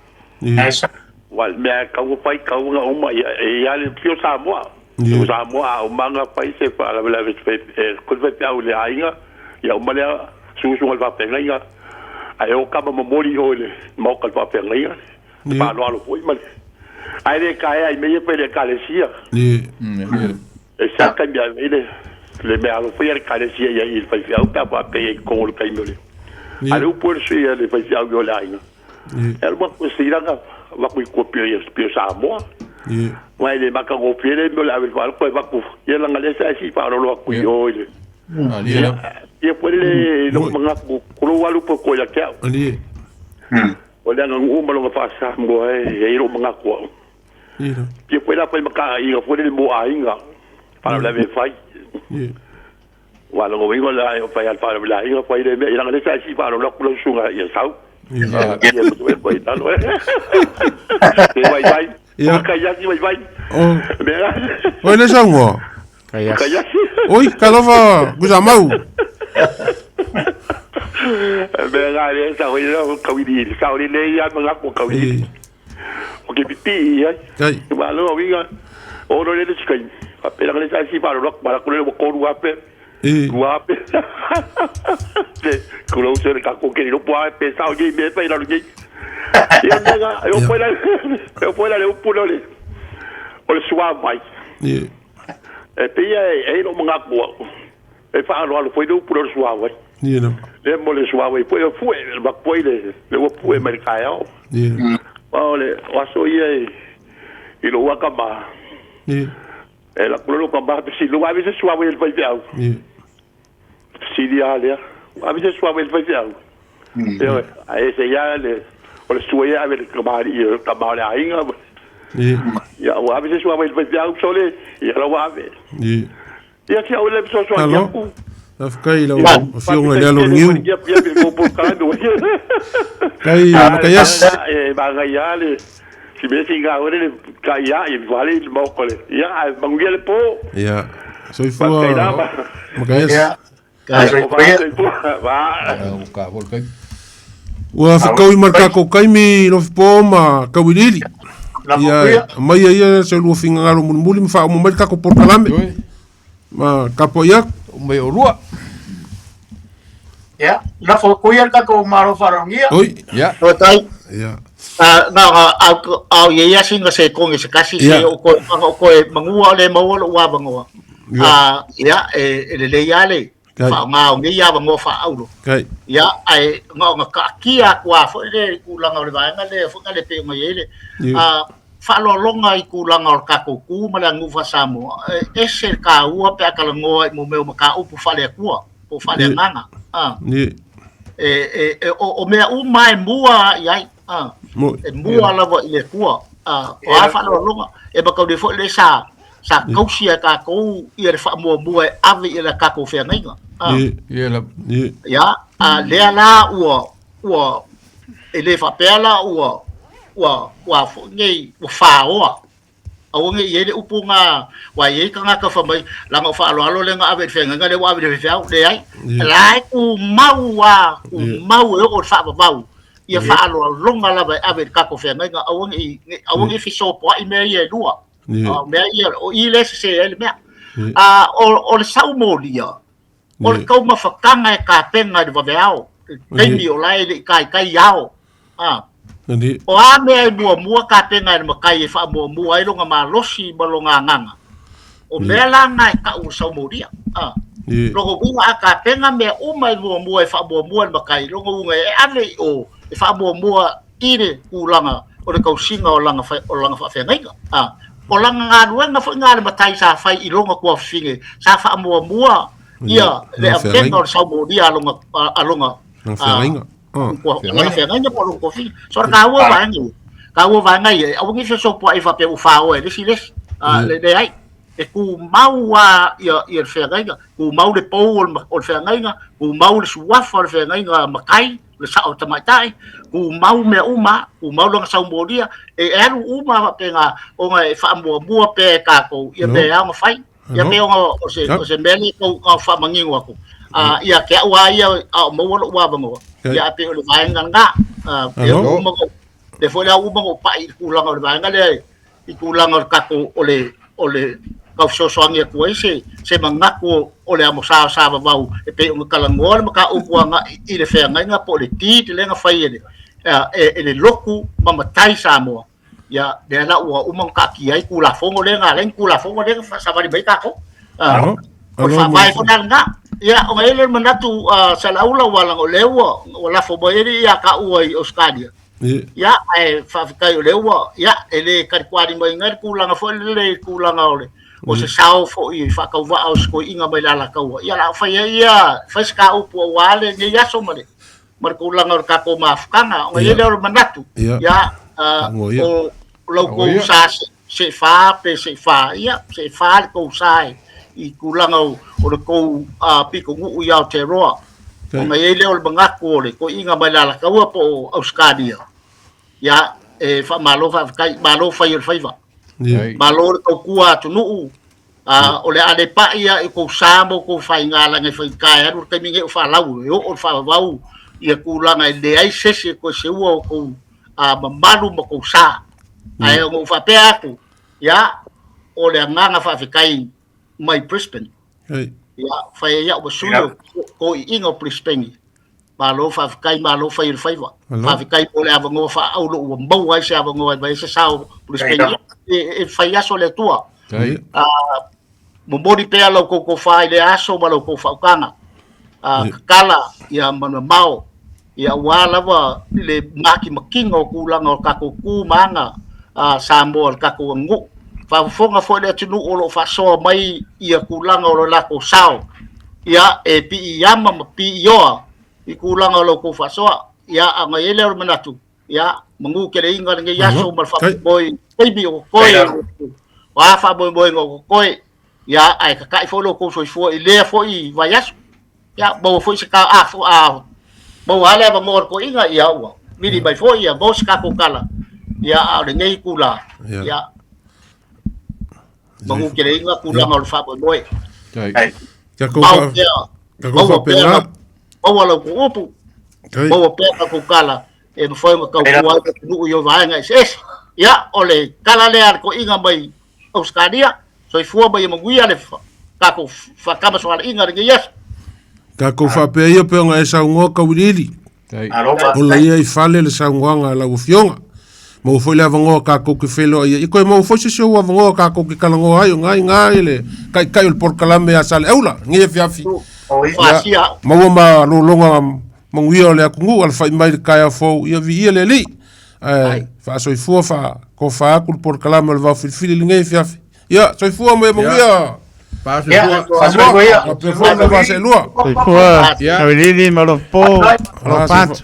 Aua o le mea e tatau ona fai, e tatau ona uma, ia e i ai lava le pei o Samoa. O Samoa a uma ona fai se faalavelave i se faifeau i le aiga, ia uma lea susuga i le faafeagaiga, ae o tama momoli i o i le maota o le faafeagaiga, le faaaloalo foi ma le. Ae le taea i mea ia e fai e le Ekalesia. E se a taimi e ave ai le mea alofa ia a le Ekalesia i ai i le faifeau pe a faapea e i ai i totonu o le taimi o le. A o le upu e le sui a le faifeau i o i le aiga, e alu atu e seilaga avatu i tua pei o Samoa. Aua e le matagofie le mea o le ave i le faaaloalo toe avatu, ia leaga o lea sa e sii faaaloalo atu i o i le. Ia foi lele lou manatu, tulou lava le upu e toa ia te au. O le aganuu ma lona faa-Samoa e i ai lou manatu au. Ia foi la fai ma taaiga foi lele mo aiga, faalavelave e fai. Aua o lona uiga o le a fai lava le faalavelave aiga fai le mea, leaga o lea sa e sii faaaloalo atu lau susuga ia sau. Ia mo te pai talo e. Te vai vai. Ia. O kaiasi vai vai. O. Mea. Oi le saunoa. Kaiasi. Kaiasi. Oi, talofa Kusamau. Mea ngā le sa hoi la kawiri. Sa hoi le ia mga ko kawiri. O ke pipi ia. Kai. Ma lo winga. O no le sikai. A pera le sa si pa lo pa ko le ko ru ape. Ru ape. Te ko lo se ka ko ke lo po ape sa o me pa ila lo ni. Ia mea eu foi la eu foi la le upu le. O le sua mai. E pia e lo mga ko. E fa lo lo foi le upu le sua mai. Ia no. Le mo le sua mai foi foi le ba foi le le o pue mai ka ao. Ia. O le o aso ia i lo waka ma. Ia. E la kulo ka ba si lo ave se sua mai foi au. Ia. Si dia le. Ave se sua mai foi au. E a ese ia le o le sua ia ave le kamari kamari ainga. Ia. Ia o ave se sua mai foi au sole. Ia lo ave. Ia. Ia si au le so so Alo. ia. Afkai lau afioga i le alo niu. Ia ia ko po ka no. Kai Makaias. E ba ia le si me singa ore le ka ia e vale le mo ko le. Ia manguia le po. Ia. Soifua Makaias. Ia. Va. Ka vol kai. Ua whakau i marka ko kaimi lo whipo ma kawiriri. Ia, mai ia se lua whingangaro mulimuli ma wha umu mai kako porkalame. Ma kapo ia. Mai o lua. Ia, la fo kuia ka ko maro farongia. Oi. Ia. No tai. Ia. Na au au ia ia singa se konge se kasi se o ko o ko mangua le maua lo wa bangoa. Ah, ia e le le ia le. Fa nga o ia bangoa fa aulo. Kai. Ia ai nga nga ka kia kwa fo le kulanga o le vaenga le fo le pe ngai le. Ah, fa lo longa i kulanga o ka ko ku ma la ngufa samo. E se ka ua pe ka ngoa mo meu ma ka upu fa le kua. Po fa le nganga. Ah. Ni. E o mea uma e mua iai. Ah. E mua lava i le kua. Ah, o a fa lo longa e ba ka le fo le sa sa kausia ka kou ia le fa mua mua e ave i le ka kou whengainga. Ah. Ia la. Ia, a lea la ua ua e le fa pela ua ua ua fo nei ua faoa. Au ngi ye le upunga wa ye ka ngaka fa mai la ngo fa alo alo le nga ave whengainga le ua ave le wheau le ai. La ku mau wa ku mau e o fa vau. Ia fa alo longa lava ave ka kou whengainga au ngi fiso po i me ia lua. O mea ia o i le se ele mea. A o le saumolia. O le kau mawhakanga e ka penga i waweao. Teimi o lai le kai kai ao. Ah. O a mea e mua mua ka penga i makai e wha mua mua e longa malosi ma longa nganga. O mea la ngai ka u saumolia. Ah. Longo unga a ka penga mea uma e mua mua e wha mua mua i makai. Longo unga e ane o e wha mua mua i le kulanga o le kausinga o langa whawhengainga. Ah. O langa ngā nuenga fo ngā le matai sa whai i longa kua whinge. Sa wha mua mua ia le awhenga o le saumolia alonga alonga. Whengainga. Langa whengainga po alonga kua whinge. So ka ua waenga. Ka ua waenga ia. Awa ngi whiso po ai whape u whaoe. Lesi lesi. Le ai. E ku mau a ia le whengainga. Ku mau le pou o le whengainga. Ku mau le suafa o le whengainga makai. Le sa o tamaitai. Ku mau mea uma. Ku mau langa saumolia. E alu uma whapenga o ngai whaamua mua pe kākou. Ia pe ao ngawhai. Ia pe o se mele kou ngā whamangingo aku. Ia ke au a ia a maua lo ua bangoa. Ia ape o le vaenga ngā. Le fo le au uma o pai i kulanga o le vaenga le i kulanga o le kako o le kausosoangi aku ai se mangaku o le amo sao sa vavau e pe o ngakalangoa le maka upuanga i le whengainga po le ti te lenga whai e le loku mamatai Samoa. Ia lea la ua uma ka ki ai ku la fongo le nga le ku la fongo le sa vali mai ka ko. O fa mai fo nga. Ia o ngai le manatu sa la ula wala o le ua o la fo mai ia ka ua i Australia. Ia e fa kai o le ua ia e le ka kwari mai ngai ku langa fo le ku langa o le o se sao fo i fa ka wa o sko inga mai la la ka ua. Ia la fa ia fa ska upu wa le ni ia so male. Mar ku langa o ka ko mafukanga o ngai le o manatu. Ia o lau kou sa se wha pe se wha ia se wha le kou sa e i kulanga o le kou piko nguu i Aotearoa. Ona i ai lea o le manatu o le toeaina mai le Alataua po o Ausetalia, ia, e faamalo faafetai, malo fai o le faiva. Malo le tautua atunuu, a, o le a le pai lava i tou sa ma outou faiga leaga e faigata e alu le taimi nei o faalau, e oo le faavavau ia tulaga e leai se isi e toe seua outou a, mamalu ma tou sa. Ae ona ou faapea atu, ia, o le agaga faafetai mai Brisbane. Ia, fai ai au ma sui o toeaiina o Brisbane. Malo faafetai, malo fai o le faiva. Faafetai mo le avanoa faaauro ua maua ai se avanoa e aumai ai se sao o Brisbane. E fai aso le Atua. Momoli pea lau tou tofa i lea aso ma lau tou faautaga. Tatala ia manumamao ia aua lava le matimatiga o tulaga o tatou tu ma aga a Samoa le tatou aganuu. Faafofoga foi le atunuu o lo o faasoa mai ia tulaga o lo latou sao ia e piiama ma piioa i tulaga o la outou faasoa. Ia a ona i ai lea o le manatu, ia manu keleina lenei aso ma le faamoemoe i taimi o totoe, o a faamoemoega o totoe, ia ae tata'i foi lo outou soifua i lea foi vaiaso. Ia maua foi se ta a a maua lava le avanoa o le toeaina, ia ua vili mai foi ia maua se tatou tala. Ia a o lenei itula, ia manu keleina tulaga o le faamoemoe. Mau pea, maua pea, maua la outou upu, maua pea tatou tala e mafai ona tautua ai le atunuu i vaega eseese. Ia, o le tala lea a le toeaina mai Ausetalia, soifua ma ia manuia le tatou faatamasoaliiga i lenei aso. Tatou faapea ia pei ona e saunoa Tauiliili. Ola ia i fale le saunoaga a lau Afioga. Maua foi le avanoa tatou te feiloai ai. Ia toe maua foi se isi ou avanoa tatou te talanoa ai, o na i ina i le taitai o le polokalame ia Saleaula, lenei afiafi. Ia, maua ma lologa manuia o le atunuu, alafai mai i le taeao fou, ia viia le Alii. Ae faasoifua faatofa atu le polokalame o le Vaofilifili i lenei afiafi. Ia, soifua ma ia manuia. Samoa, faapea foi le vaa seelua. Soifua, Tauiliili ma lou po, alofa atu.